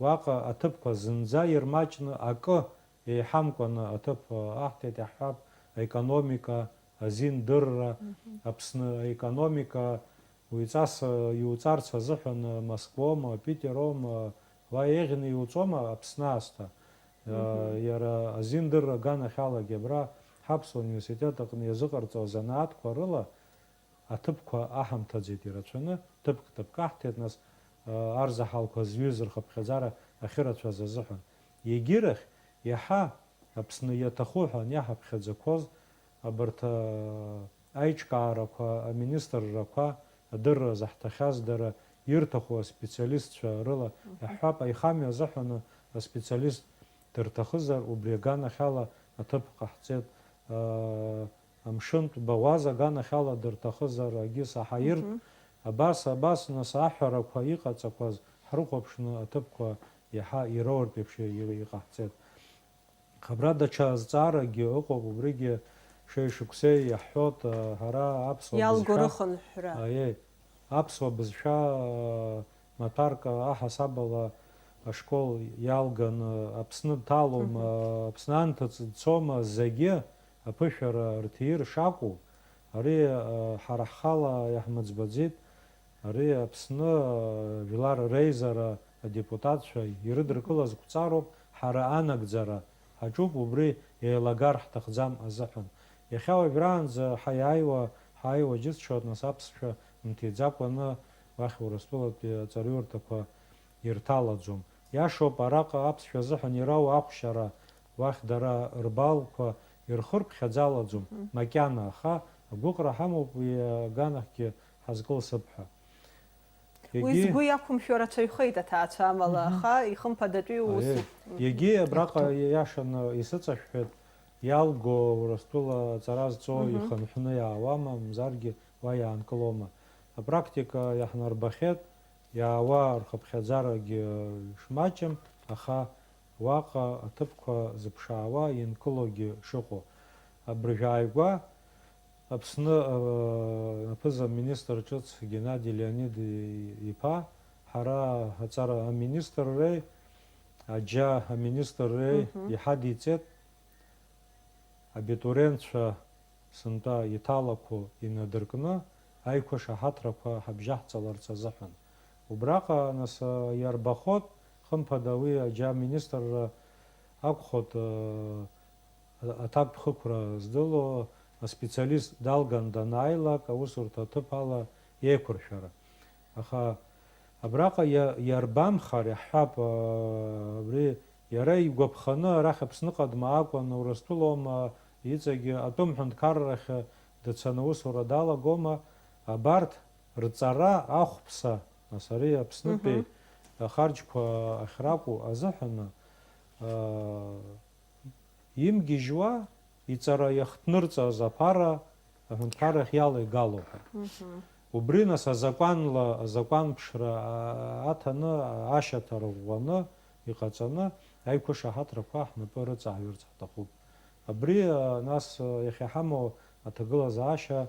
уаҟа аҭыԥқәа зынӡа ирмаҷны, акы еиҳамкәаны аҭыԥ аҳҭеит, иаҳҳәап, аекономика, азиндырра, Аԥсны аекономика уаҩҵас иуҵарц азыҳәан Москвоума, Питероума, уа еиӷьны иуҵома Аԥсны аасҭа? Иара азиндырра аганахьалагьы абра ҳаԥсуа университет аҟны иазыҟарҵо азанааҭқәа рыла аҭыԥқәа аҳамҭаӡеит ирацәаны, ҭыԥк-ҭыԥк аҳҭеит, нас, арзаҳалқәа зҩыз рхыԥхьаӡара ахьырацәаз азыҳәан. Егьирахь, иаҳа Аԥсны иаҭаху ҳәа аниаҳаԥхьаӡақәоз, абарҭ аиҿкаарақәа, аминистррақәа адырра заҳҭахьаз, дара ирҭаху аспециалистцәа рыла, иаҳҳәап, аихамҩа азыҳәаны аспециалист дырҭахызар, убри аганахьала аҭыԥ ҟаҳҵеит, амшынтә баӷәаза аганахьала дырҭахызар, агьыс аҳаиртә, абас, абас, нас, аҳәарақәа иҟаҵақәаз ҳрыхәаԥшны аҭыԥқәа иаҳа ироуртә еиԥш иҟаҳҵеит. Абра даҽа азҵаарагьы ыҟоуп, убригьы шеишықәсеи иаҳҳәоит, ҳара аԥсуа Иалго бызшәа, рыхынҳәра. Аиеи, аԥсуа бызшәа, маҭәарк аҳасабала ашкол иалганы Аԥсны дҭалома, Аԥсны анҭыҵ дцома, зегьы аԥышәара рҭир шакәу, ари ҳара ҳхала иаҳмыӡбаӡеит. Ари Аԥсны Жәлар Реизара адепутатцәа ирыдыркылаз қәҵароуп, ҳара анагӡара ҳаҿуп, убри еилагар ҳҭахӡам азыҳәан. Иахьа уажәраанӡа ҳаиааиуа, ҳааиуа џьысшьоит, нас аԥсшәа мҭиӡакәаны уахь Урыстәылатәи аҵараиурҭақәа ирҭалаӡом. Иашоуп, араҟа аԥсшәа азыҳәан ирау ахәшьара, уахь дара рбалқәа ирхырԥхьаӡалаӡом, макьана, аха агәыӷра ҳамоуп уи аганахьгьы ҳазкылсып ҳәа. Уи Егьи- згәы иақәымшәо рацәаҩхеит аҭаацәа амала, Мгм. аха ихымԥадатәиу усуп. Аиеи. Егьи абраҟа иашаны исыҵашәҳәеит, иалго Урыстәыла аҵара зҵо Мгм. ихынҳәны иаауама, мзаргьы уа иаанкылома? Апрактика иаҳнарбахьеит, иаауа рхыԥхьаӡарагьы шмаҷым, аха уаҟа аҭыԥқәа зыԥшаауа инкылогьы шыҟоу. Абыржәы ааигәа Аԥсны, э, аԥыза-министр ҿыц Геннади Леонид-иԥа ҳара аҵара аминистрреи аџьа аминистрреи Мгм. иҳадиҵеит абитуриентцәа сынтәа иҭалақәо инадыркны аиқәышаҳаҭрақәа ҳабжьаҳҵаларц азыҳәан. Убраҟа, нас, э, иарбахот, хымԥада, уи аџьа аминистрра акәхот, э, аҭакԥхықәра здыло аспециалист далган данааилак, аусурҭа аҭыԥ ала еиқәыршәара. Аха абраҟа иа-, иарбамхар, иаҳҳәап, аа, абри иара игәаԥханы арахь Аԥсныҟа дмаакәан, Урыстәылоума, Иҵегьы атәым ҳәынҭқаррахь дцаны аусура далагома, абарҭ рҵара ахәԥса, нас ари Аԥснытәи Мгм. ахарџьқәа ахьракәу азыҳәаны, аа, имгьежьуа иҵара иахҭнырҵаз аԥара аҳәынҭқаррахь иалеигало ҳәа. Мгм. Убри, нас, азакәанла, азакәанԥшра, а-, аҭаны, ашьаҭа рӷәӷәаны иҟаҵаны, аиқәышаҳаҭрақәа ҳнапы рыҵаҳҩырц ҳҭахуп. Абри, а, нас, а, иахьа иҳамоу аҭагылазаашьа,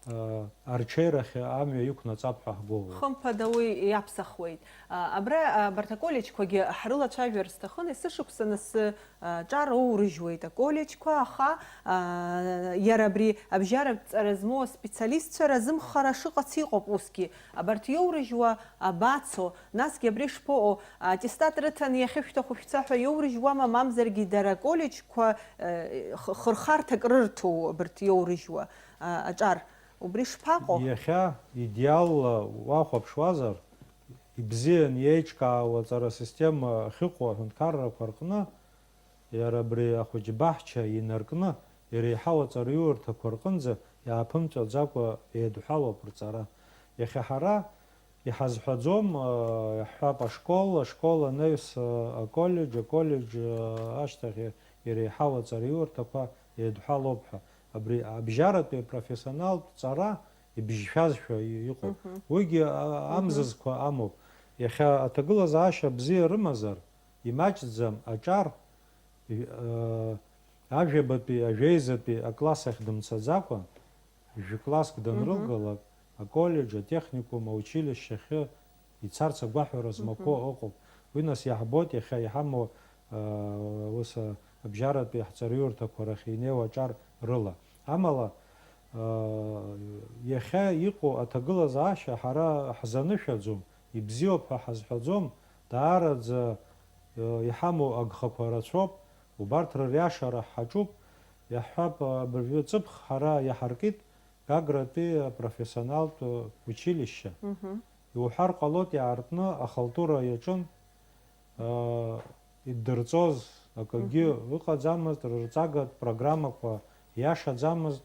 а, арҽеирахь амҩа иқәнаҵап ҳәа ҳгәыӷуеит. Хымԥада уи иаԥсахуеит. А, абра, а, абарҭ аколлеџьқәагьы ҳрылацәажәар сҭахын, есышықәса нас, а, ҿар оурыжьуеит аколлеџьқәа, аха, а, иара абри абжьаратә ҵара змоу аспециалистцәа разымхара шыҟац иҟоуп усгьы. Абарҭ иоурыжьуа абацо, насгьы абри шԥаҟоу, аттестат рыҭаны иахьышәҭаху шәца ҳәа иоурыжьуама, мамзаргьы дара аколлеџьқәа, э, х-, хырхарҭак рырҭо абарҭ иоурыжьуа, а, аҿар? Убри шԥаҟоу? Иахьа идеалла уахәаԥшуазар, ибзиан иеиҿкаауа аҵара система ахьыҟоу аҳәынҭқаррақәа рҟны, иара абри ахәыҷбаҳча инаркны, иреиҳау аҵараиурҭақәа рҟынӡа иааԥымҵәаӡакәа еидҳәалоуп рҵара. Иахьа ҳара иҳазҳәаӡом, а, иаҳҳәап, ашкол, ашкол анаҩс, а, аколлеџь, аколлеџь, а, ашьҭахь иреиҳау аҵараиурҭақәа еидҳәалоуп ҳәа. Абри абжьаратәи апрофессионалтә ҵара ибжьшәазшәа и-, иҟоуп. Мгм. Уигьы, а, Мгм. амзызқәа амоуп. Иахьа аҭагылазаашьа бзиа рымазар, имаҷӡам аҿар, и-, а, ажәабатәи, ажәеизатәи акласс ахь дымцаӡакәа, жәкласск Мгм. данрылгалак, аколлеџь, атехникум, аучилишьче ахьы ицарц агәаҳәара змақәоу Мгм. ыҟоуп. Уи нас иаҳбоит иахьа иҳамоу, а, ус, а, абжьаратәи ҳҵараиурҭақәа рахь инеиуа аҿар рыла. Амала, а, иахьа иҟоу аҭагылазаашьа ҳара ҳзанышәаӡом, ибзиоуп ҳәа ҳазҳәаӡом, даараӡа, а, иҳамоу агхақәа рацәоуп, убарҭ рыриашара ҳаҿуп, иаҳҳәап, абыржәы ҵыԥх ҳара иаҳаркит Гагратәи апрофессионалтә училишьче. Мгм. Иуҳәар ҟалоит, иаартны ахалтура иаҿын, аа, иддырҵоз акагьы Мгм. ыҟаӡамызт, рырҵагатә программақәа иашаӡамызт,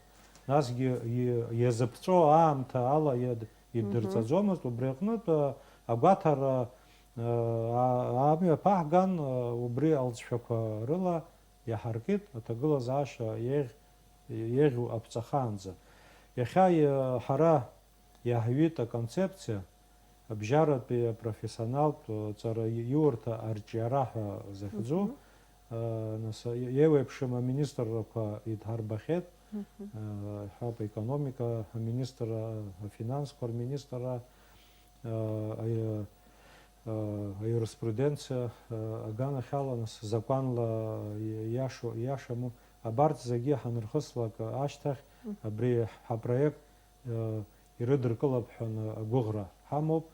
насгьы и-, иазыԥҵәо аамҭа ала иад-, иддырҵаӡомызт. Мгм. Убри аҟнытә, а, агәаҭара, а, а, амҩа ԥаҳган, а, убри алҵшәақәа рыла иаҳаркит аҭагылазаашьа еиӷь-, еиӷьу аԥҵахаанӡа. Иахьа, а, ҳара иаҳҩит аконцепциа, абжьаратәи апрофессионалтә ҵараиурҭа арҿиара ҳәа захьӡу, Мгм. а, нас, еиуеиԥшым аминистррақәа идҳарбахьеит, Мгм. а, ҳәап, аекономика аминистрра, афинансқәа рминистрра, а, аи-, а, аиуриспруденциа, а, аганахьала, нас, закәанла иашоу, иашаму, абарҭ зегьы ҳанырхыслак ашьҭахь, Мгм. абри ҳапроект, а, ирыдыркылап ҳәа агәыӷра ҳамоуп.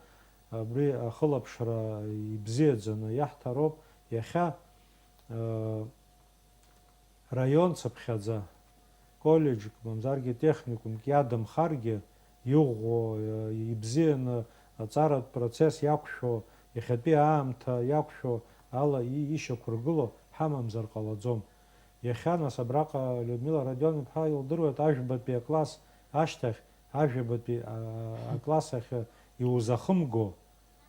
Абри ахылаԥшра ибзиаӡаны иаҳҭароуп. Иахьа, а, раион цыԥхьаӡа, коллеџьк, мамзаргьы техникумк иадамхаргьы, иӷәӷәоу, ибзианы аҵаратә процесс иақәшәо, иахьатәи аамҭа иақәшәо ала и-, ишьақәыргыло ҳамамзар ҟалаӡом. Иахьа, нас, абраҟа Людмила Родион-иԥҳа илдыруеит, ажәбатәи акласс ашьҭахь, ажәабатәи, а, акласс ахь иузахымго,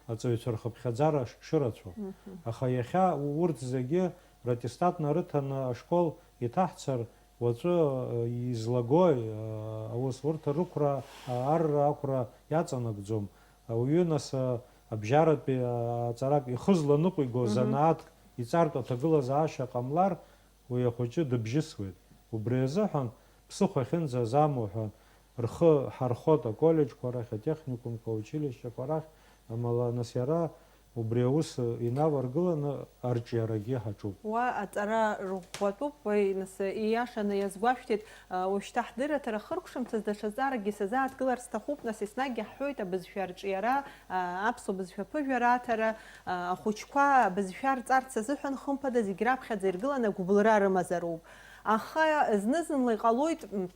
аҵаҩцәа рхыԥхьаӡара ш-, шырацәоу. Мгм. Аха иахьа у-, урҭ зегьы раттестат нарыҭаны ашкол иҭаҳцар, уаҵәы, э, излагои, э, аус? Урҭ рықәра, э, арра ақәра иаҵанакӡом. Ауаҩы, нас, э, абжьаратәи, э, аҵарак ихы зланыҟәиго Мгм. занааҭк иҵартә аҭагылазаашьа ҟамлар, уи ахәыҷы дыбжьысуеит. Убри азыҳәан, ԥсыхәа ахьынӡазамуа ҳәа рхы ҳархот аколлеџьқәа рахь, атехникумқәа, аучилишьчақәа рахь, амала, нас, иара убри аус инаваргыланы арҿиарагьы ҳаҿуп. Уа аҵара рӷәӷәатәуп, уи, нас, ииашаны иазгәашәҭеит, а, уажәшьҭа ҳдырраҭара хыркәшамҭаз даҽа зҵааракгьы сазааҭгылар сҭахуп, нас, еснагь иаҳҳәоит абызшәа арҿиара, а, аԥсуа бызшәа аԥыжәара аҭара, а, ахәыҷқәа абызшәа рҵарц азыҳәан, хымԥада, зегь раԥхьаӡа иргыланы агәыбылра рымазароуп. Аха зны-зынла иҟалоит, м,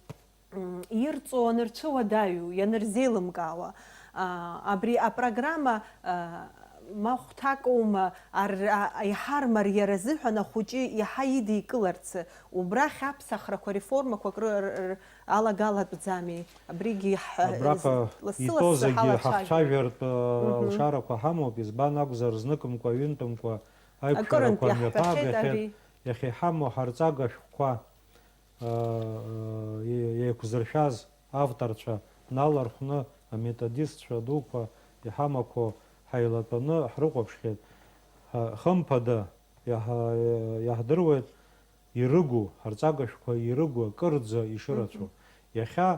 м, ирҵо анырцәыуадаҩу, ианырзеилымкаауа. А, абри апрограмма, а, Ма хәҭак аума ар-, а-, иҳармар иара азыҳәан ахәыҷы иаҳа идикыларц, убрахь аԥсахрақәа реформақәак ры-, ры-, ры-, алагалатәӡами? Абригьы иаҳ-, Абраҟа лассы-лассы итәоу зегьы ҳалацәажәоит. Ҳахцәажәартә, э, Мгм. лшарақәа ҳамоуп, избан акәзар, зныкымкәа, ҩынтәымкәа аиқәшәарақәа Акырынтә мҩаԥаагахьеит, иаҳҳәахьеит ари. Иахьа иҳамоу ҳарҵага шәҟәқәа, э, э, е-, еиқәзыршәаз авторцәа налархәны, аметодистцәа дуқәа иҳамақәоу ҳаилатәаны ҳрыхәаԥшхьеит. Ҳа-, хымԥада, иаҳа-, иаҳдыруеит ирыгу, ҳарҵага шәҟәқәа ирыгу акырӡа ишырацәоу. Мгм. Иахьа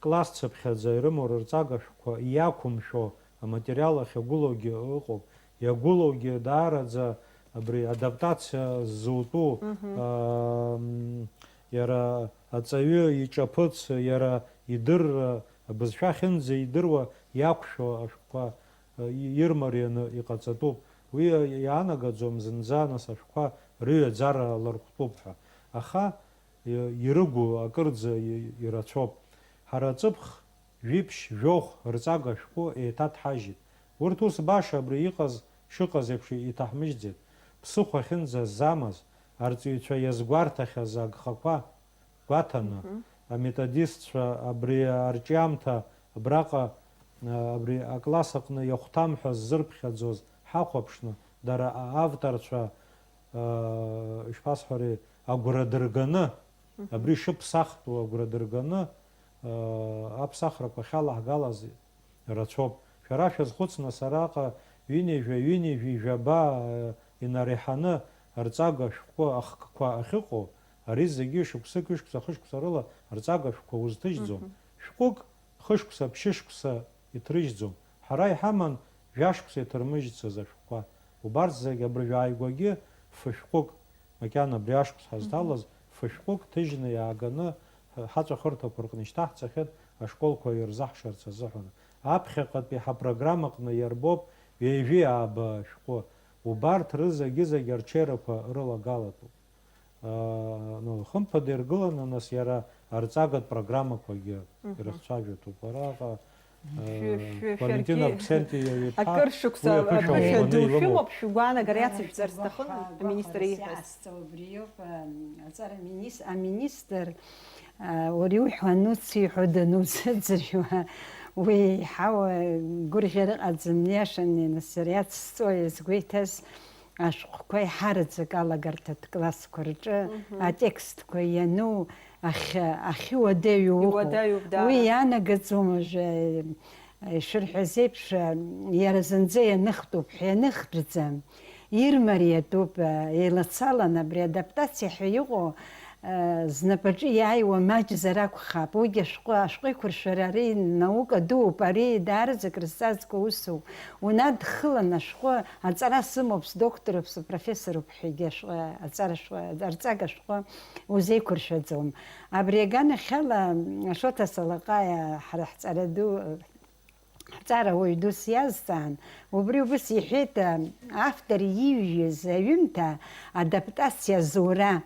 класс цыԥхьаӡа ирымоу рырҵага шәҟәқәа иақәымшәо аматериал ахьагәылоугьы ыҟоуп. Иагәылоугьы даараӡа абри адаптациа ззутәу, Мгм. аа, м, иара аҵаҩы иҿаԥыц, иара идырра, абызшәа ахьынӡаидыруа иақәшәо ашәҟәқәа, э, и-, ирмарианы иҟаҵатәуп. Уи иаанагаӡом зынӡа, нас, ашәҟәқәа рыҩаӡара лархәтәуп ҳәа. Аха, и-, ирыгу акырӡа и-, ирацәоуп. Ҳара ҵыԥх жәиԥшь, жәохә рҵага шәҟәы еиҭаҭҳажьит. Урҭ ус баша абри иҟаз, шыҟаз еиԥш иҭаҳмыжьӡеит. Ԥсыхәа ахьынӡазамаз, арҵаҩцәа иазгәарҭахьаз агхақәа гәаҭаны, Мгм. аметодистцәа абри арҿиамҭа абраҟа, а, абри акласс аҟны иахәҭам ҳәа ззырԥхьаӡоз ҳахәаԥшны, дара авторцәа, а, ишԥасҳәари, агәра дырганы, Мгм. абри шыԥсахтәу агәра дырганы, а, аԥсахрақәа ахьалаҳгалаз рацәоуп. Шәара шәазхәыц, нас, араҟа ҩынҩажәа, ҩынҩажәи жәаба, э, инареиҳаны арҵага шәҟәы ахкқәа ахьыҟоу, ари зегьы шықәсык, ҩышықәса, хышықәса рыла арҵага шәҟәқәа узҭыжьӡом. Мгм. Шәҟәык хышықәса, ԥшьышықәса иҭрыжьӡом. Ҳара иҳаман жәашықәса иҭырмыжьцыз ашәҟәқәа. Убарҭ зегь абыржә ааигәагьы фышәҟәык, макьана абри ашықәс ҳазҭалаз, Мгм. фышәҟәык ҭыжьны иааганы ҳаҵәахырҭақәа рҟны ишьҭаҳҵахьеит ашколқәа ирзаҳшарц азыҳәан. Аԥхьаҟатәи ҳапрограммаҟны иарбоуп ҩажәи ааба шәҟәы. Убарҭ рызегьы-зегь арҽеирақәа рылагалатәуп. Аа, ну, хымԥада иргыланы, нас, иара арҵагатә программақәагьы Мгм. ирыхцәажәатәуп. Араҟа, Шәы-, аа, шәы-, Валентина шәаргьы Авксентиа иԥҳа акыр шықәса уи аԥышәа аԥышәа ӷәӷәаны ду илымоуп. Шәымоуп, шәгәаанагара иацышәҵар сҭахын, Гәахәара, аминистр гәахәара ииҳәаз. Сиасҵа убриоуп, а, аҵара министр, аминистр, а, уара иуҳәо ануц, иҳәо дануцәыӡырҩуа, уи еиҳау, а, гәырӷьара ыҟаӡам, иашаны, нас, иара иацсҵои, згәеиҭаз, ашәҟәқәа иҳараӡак алагарҭатә классқәа рҿы Мгм. атекстқәа иану ахь-, ахьыуадаҩу ыҟоуп. Иуадаҩуп, даара. Уи иаанагаӡом уажәы, ишырҳәаз еиԥш, иара зынӡа ианыхтәуп ҳәа ианыхтәӡам. Ирмариатәуп, еилацалан абри адаптациа ҳәа иҟоу, знапаҿы иааиуа маҷзар акәхап. Уигьы ашәҟәы, ашәҟәеиқәыршәара ари наука дууп, ари даараӡак рызҵазкуа усуп. Унадхылан ашәҟәы, аҵара сымоуп, сдоктороуп, спрофессоруп ҳәагьы ашәҟәы, аҵара шәҟәы, арҵага шәҟәы узеиқәыршәаӡом. Абри аганахьала Ашоҭа Салаҟаиа ҳара ҳҵара ду, ҳҵарауаҩ дус иазҵаан, убри убыс иҳәеит, автор иҩҩыз аҩымҭа адаптациа зура,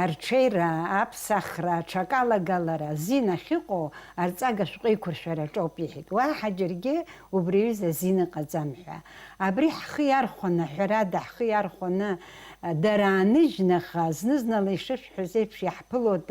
арҽеира, аԥсахра, аҽакалагалара азин ахьыҟоу арҵага шәҟәы еиқәыршәараҿоуп, иҳәеит. Уаҳа џьаргьы убри аҩыза азин ыҟаӡам ҳәа. Абри ҳхы иархәаны, ҳәарада, ҳхы иархәаны, дара ааныжьны, аха зны-знала ишышәҳәаз еиԥш иаҳԥылоит,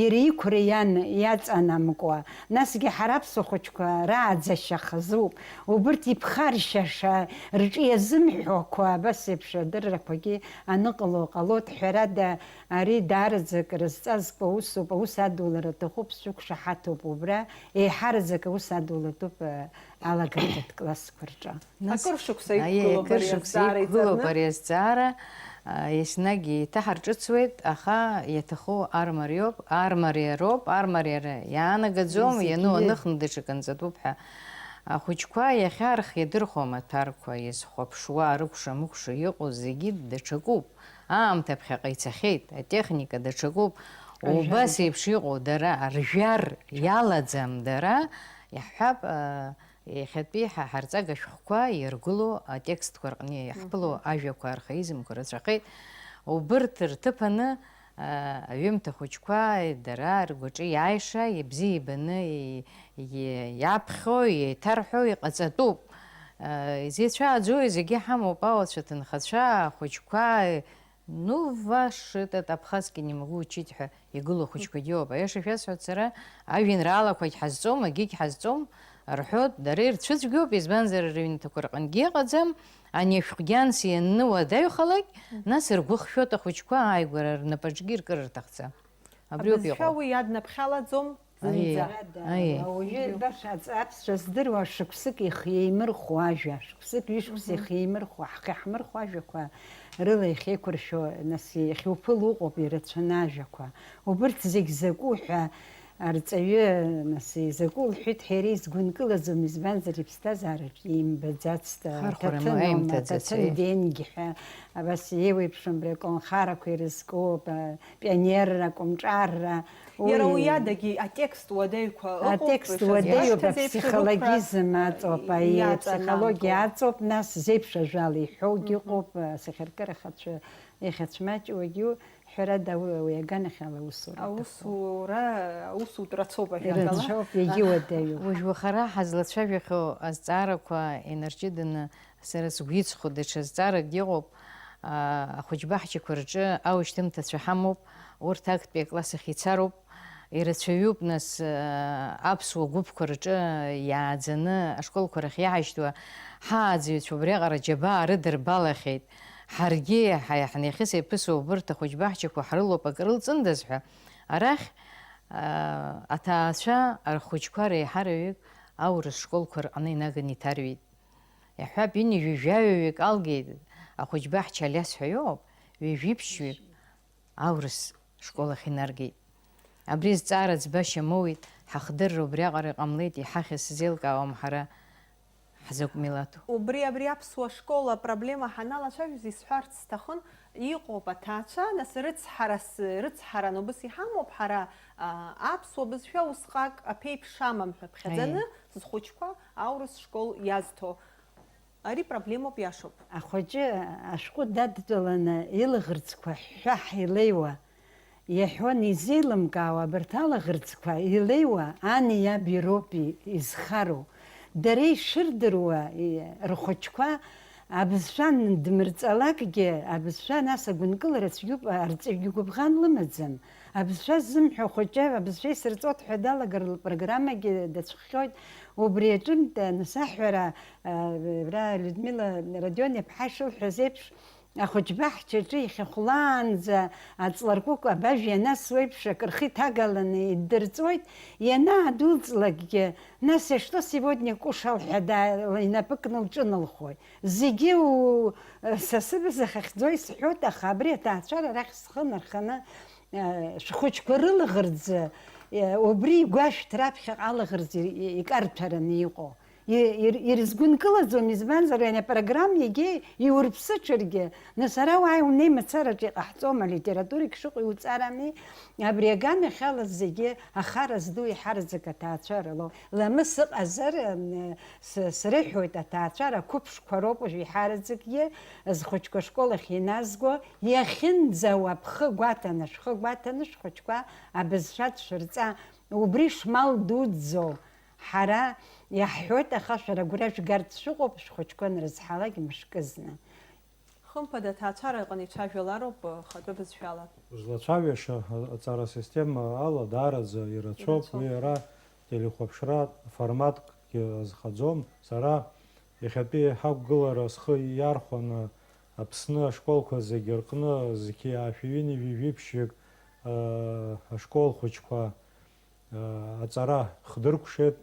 иара иқәра иан иаҵанамкуа. Насгьы ҳара аԥсуа хәыҷқәа рааӡашьа хазуп. Убырҭ иԥхаршьаша рҿы иазымҳәақәа абас еиԥш адыррақәагьы аныҟало ҟалоит. Ҳәарада, ари даараӡак рызҵазкуа усуп, аус адулара аҭахуп, сшәықәшаҳаҭуп убра, еиҳараӡак аус адулатәуп, э, алагарҭатә классқәа рҿы. Нас, Акыр шықәса аиеи, иқәгылоуп акыр ари шықәса азҵаара иқәгылоуп иҵарны. Ари азҵаара, а, еснагь еиҭаҳарҿыцуеит, аха иаҭаху армариоуп, армариароуп, армариара иаанагаӡом, Зегьы иану иреиӷьу. Аныхны даҽакы нҵатәуп ҳәа. Ахәыҷқәа иахьа рхы иадырхәо амаҭәарқәа иазхәаԥшуа, рыкәша-мыкәша иҟоу зегьы даҽакуп. Аамҭа ԥхьаҟа ицахьеит, атехника даҽакуп. Ажәар. Убас еиԥш иҟоу дара, ржәар иалаӡам дара, иаҳҳәап, а, иахьатәи ҳа ҳарҵага шәҟәқәа иргылоу атекстқәа рҟны иаҳԥыло Мгм. ажәақәа архаизмқәа рацәахеит. Убырҭ рҭыԥаны, а, аҩымҭа хәыҷқәа дара ргәаҿы иааиша, ибзиа ибаны и-, и-, иаԥхьо, еиҭарҳәо иҟаҵатәуп. Изеицәааӡои, зегьы ҳамоуп, ауацәа, аҭынхацәа, ахәыҷқәа, ну, ваш этот абхазский не могу учить ҳәа игылоу ахәыҷқәагьы ыҟоуп. Аиаша шәасҳәап, сара ажәеинраалақәагь ҳазҵом, агьигь ҳазҵом рҳәоит, дара ирцәыцәгьоуп, избанзар, рыҩнаҭақәа рҟынгьы иҟаӡам, ани ашәҟәгьы анс ианны уадаҩхалак, нас ргәы хшәоит ахәыҷқәа ааигәара рнапаҿгьы иркыр рҭахӡам. Абри ауп иҟоу. Абызшәа уи иаднаԥхьалаӡом зынӡа. Аиеи. Уажәы баша аҵ-, аԥсшәа здыруа шықәсык ихы еимырхәо ажәа, шықәсык, ҩышықәса ихы еимырхәо, ҳхы иаҳмырхәо ажәақәа рыла иахьеиқәыршәо, нас, иахьуԥыло ыҟоуп ирацәаны ажәақәа. Убырҭ зегь закәу ҳәа арҵаҩы, нас, изакәу лҳәеит ҳәа иара изгәынкылаӡом, избанзар, иԥсҭазаараҿ имбаӡацт, Хархәара аҭаҭын ма аума, аимҭаӡац, аҭаҭын аиеи. Денгьы ҳәа, абас еиуеиԥшым абри аколнхарақәа ирызку, а, пионерра, акомҿарра, Иара уи уи адагьы атекст уадаҩқәа ыҟоуп, Атекст ишазгәаҭаз уадаҩуп, еиԥш, азеиԥш апсихологизм рықәра аҵоуп, аиеи, иаҵанамго. Аԥсихологиа аҵоуп, нас зеиԥш ажәала иҳәоугьы Мгм. Ыҟоуп, асахьаркыра ахацәа иахьацәмаҷуагьы, ҳәарада, уи, уи аганахьала аусура аҭахуп. Аусура, аусутә рацәоуп, ажәакала. Ирацәоуп, егьи уадаҩуп. Уажә уахара ҳазлацәажәахьоу азҵаарақәа инарҷыданы сара сгәы иҵхо даҽа зҵааракгьы ыҟоуп. Аа, ахәыҷбаҳчақәа рҿы аушьҭымҭацәа ҳамоуп, урҭ актәи акласс ахь ицароуп. Ирацәаҩуп, нас, аа, аԥсуа гәыԥқәа рҿы иааӡаны ашколқәа рахь иааишьҭуа ҳааӡаҩцәа убриаҟара џьабаа рыдырбалахьеит. Ҳаргьы ҳа-, ҳнеихьыс-еиԥысуа убырҭ ахәыҷбаҳчақәа ҳрылоуп акрылҵындаз ҳәа. Арахь, аа, аҭаацәа рхәыҷқәа реиҳараҩык аурыс школқәа рҟны инаганы иҭарҩит. Иаҳҳәап, ҩынҩажәи жәаҩаҩык алгеит, ахәыҷбаҳча Алиас ҳәа иоуп, ҩажәи ԥшьҩык аурыс школ ахь инаргеит. Абри зҵаара ӡбашьа моуит, ҳахдырра убриаҟара иҟамлеит, иҳахьыз сзеилкаауам ҳара ҳзакә милаҭу. Убри, абри аԥсуа школ апроблема ҳаналацәажәоз исҳәарц сҭахын, иҟоуп аҭаацәа, нас рыцҳарас, рыцҳаран убыс иҳамоуп ҳара, а, аԥсуа бызшәа усҟак аԥеиԥш амам ҳәа ԥхьаӡаны Аиеи. Зхәыҷқәа аурыс школ иазҭо. Ари проблемоуп, иашоуп. Ахәыҷы ашәҟәы дадтәаланы илаӷырӡқәа ҳәҳәаҳәа илеиуа, иаҳәон изеилымкаауа абарҭ алаӷырӡқәа илеиуа ани иаби роуп и-, изхароу. Дара ишырдыруа, и-, рхәыҷқәа абызшәа н-, дмырҵалакгьы, абызшәа нас агәынкылара цәгьоуп, арҵаҩгьы гәыбӷан лымаӡам. Абызшәа ззымҳәо хәыҷы, абызшәа исырҵоит ҳәа далагар лпрограммагьы дацәхҟьоит. Убри аҿынтә, нас аҳәара, а, абра Людмила Родион-иԥҳа ишылҳәаз еиԥш, ахәыҷбаҳчаҿы ихьахәлаанӡа аҵларкәыкә абажә ианасуеиԥш, акы рхы иҭагаланы иддырҵоит, ианаадәылҵлакгьы, нас, что сегодня кушал ҳәа да-, инапы кны лҿыналхоит. Зегьы у-, са сыбз ахьахьӡо исҳәоит, аха абри аҭаацәара арахь схы нарханы, э, шәхәыҷқәа рылаӷырӡ, э, убри игәашәҭ раԥхьаҟа алаӷырӡ ир-, икарҭәараны иҟоу. И-, ир-, ирызгәынкылаӡом, избанзар, ани апрограмма егьа иурԥсыҽыргьы, нас ара уааи унеи мацараҿы иҟаҳҵом, алитературагь шыҟоу иуҵарами, абри аганахьала зегьы ахара зду иҳараӡак аҭаацәа рылоуп. Ламыс ыҟазар, м, с-, срыҳәоит, аҭаацәара қәыԥшқәа роуп уажә иҳараӡакгьы, зхәыҷқәа ашкол ахь иназго, иахьынӡауа бхы гәаҭаны, шәхы гәаҭаны шәхәыҷқәа абызшәа дшәырҵа, убри шмал дуӡӡоу. Ҳара иаҳҳәоит, аха шәара агәра шәгартә шәыҟоуп, шәхәыҷқәа анрызҳалак мышкызны. Хымԥада, аҭаацәара аҟны ицәажәалароуп, э, хатәы бызшәала. Злацәажәаша аҵара система ала даараӡа ирацәоуп, Ирацәоуп. Уи ара телехәаԥшра форматкгьы азхаӡом. Сара иахьатәи ҳақәгылара схы иархәаны Аԥсны ашколқәа зегьы рҟны зқьи аашәи ҩынҩажәи жәиԥшьҩык, э, ашкол хәыҷқәа аҵара хдыркәшеит.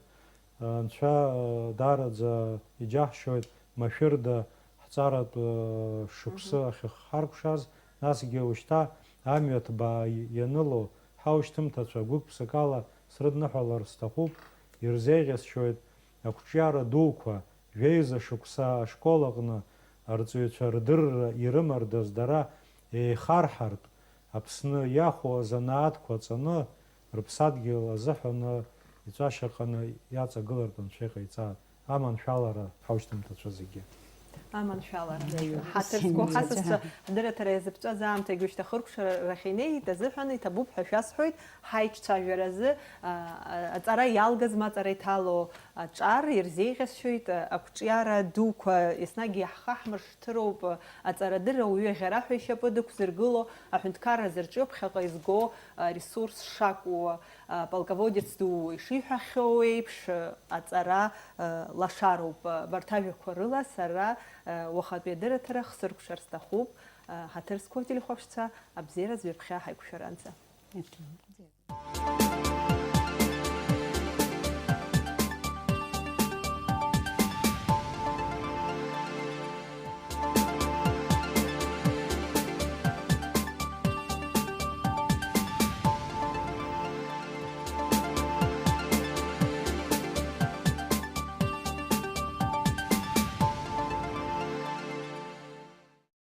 Анцәа даараӡа иџьаҳшьоит, машәырда ҳҵаратә шықәсы Мгм. Ахьыхҳаркәшаз, насгьы ушьҭа амҩа ҭбаа ианыло, ҳаушьҭымҭацәа гәык-ԥсыкала срыдныҳәалар сҭахуп, ирзеиӷьасшьоит ақәҿиара дуқәа, жәеиза шықәса ашкол аҟны арҵаҩцәа рдырра ирымардаз дара еихарҳартә, Аԥсны иахәо азанааҭқәа ҵаны, рыԥсадгьыл азыҳәаны иҵәашьаҟаны иаҵагылартә Анцәа иҟаиҵааит аманшәалара ҳаушьҭымҭацәа зегьы. Аманшәалара. Ҳаҭыр зқәу ҳасасцәа ҳдырраҭара иазыԥҵәаз аамҭагьы шьҭа хыркәшарахь инеит азыҳәан иҭабуп ҳәа шәасҳәоит, ҳаиҿцәажәаразы, а, а, аҵара иалгаз ма аҵара иҭало аҿар ирзеиӷьасшьоит, а, ақәҿиара дуқәа еснагь иаҳхаҳмыршҭыроуп, а, аҵарадырра ауаҩы аӷьараҳәа ишьапы дықәзыргыло, аҳәынҭқарра азырҿио ԥхьаҟа изго, а, ресурс шакәу, а, полководец ду ишиҳәахьоу еиԥш, а, аҵара, а, лашароуп. А, абарҭ ажәақәа рыла сара, а, уахатәи адырраҭара хсыркәшар сҭахуп. А, ҳаҭыр зқәу ателехәаԥшцәа, абзиаразы ҩаԥхьа ҳаиқәшәаранӡа.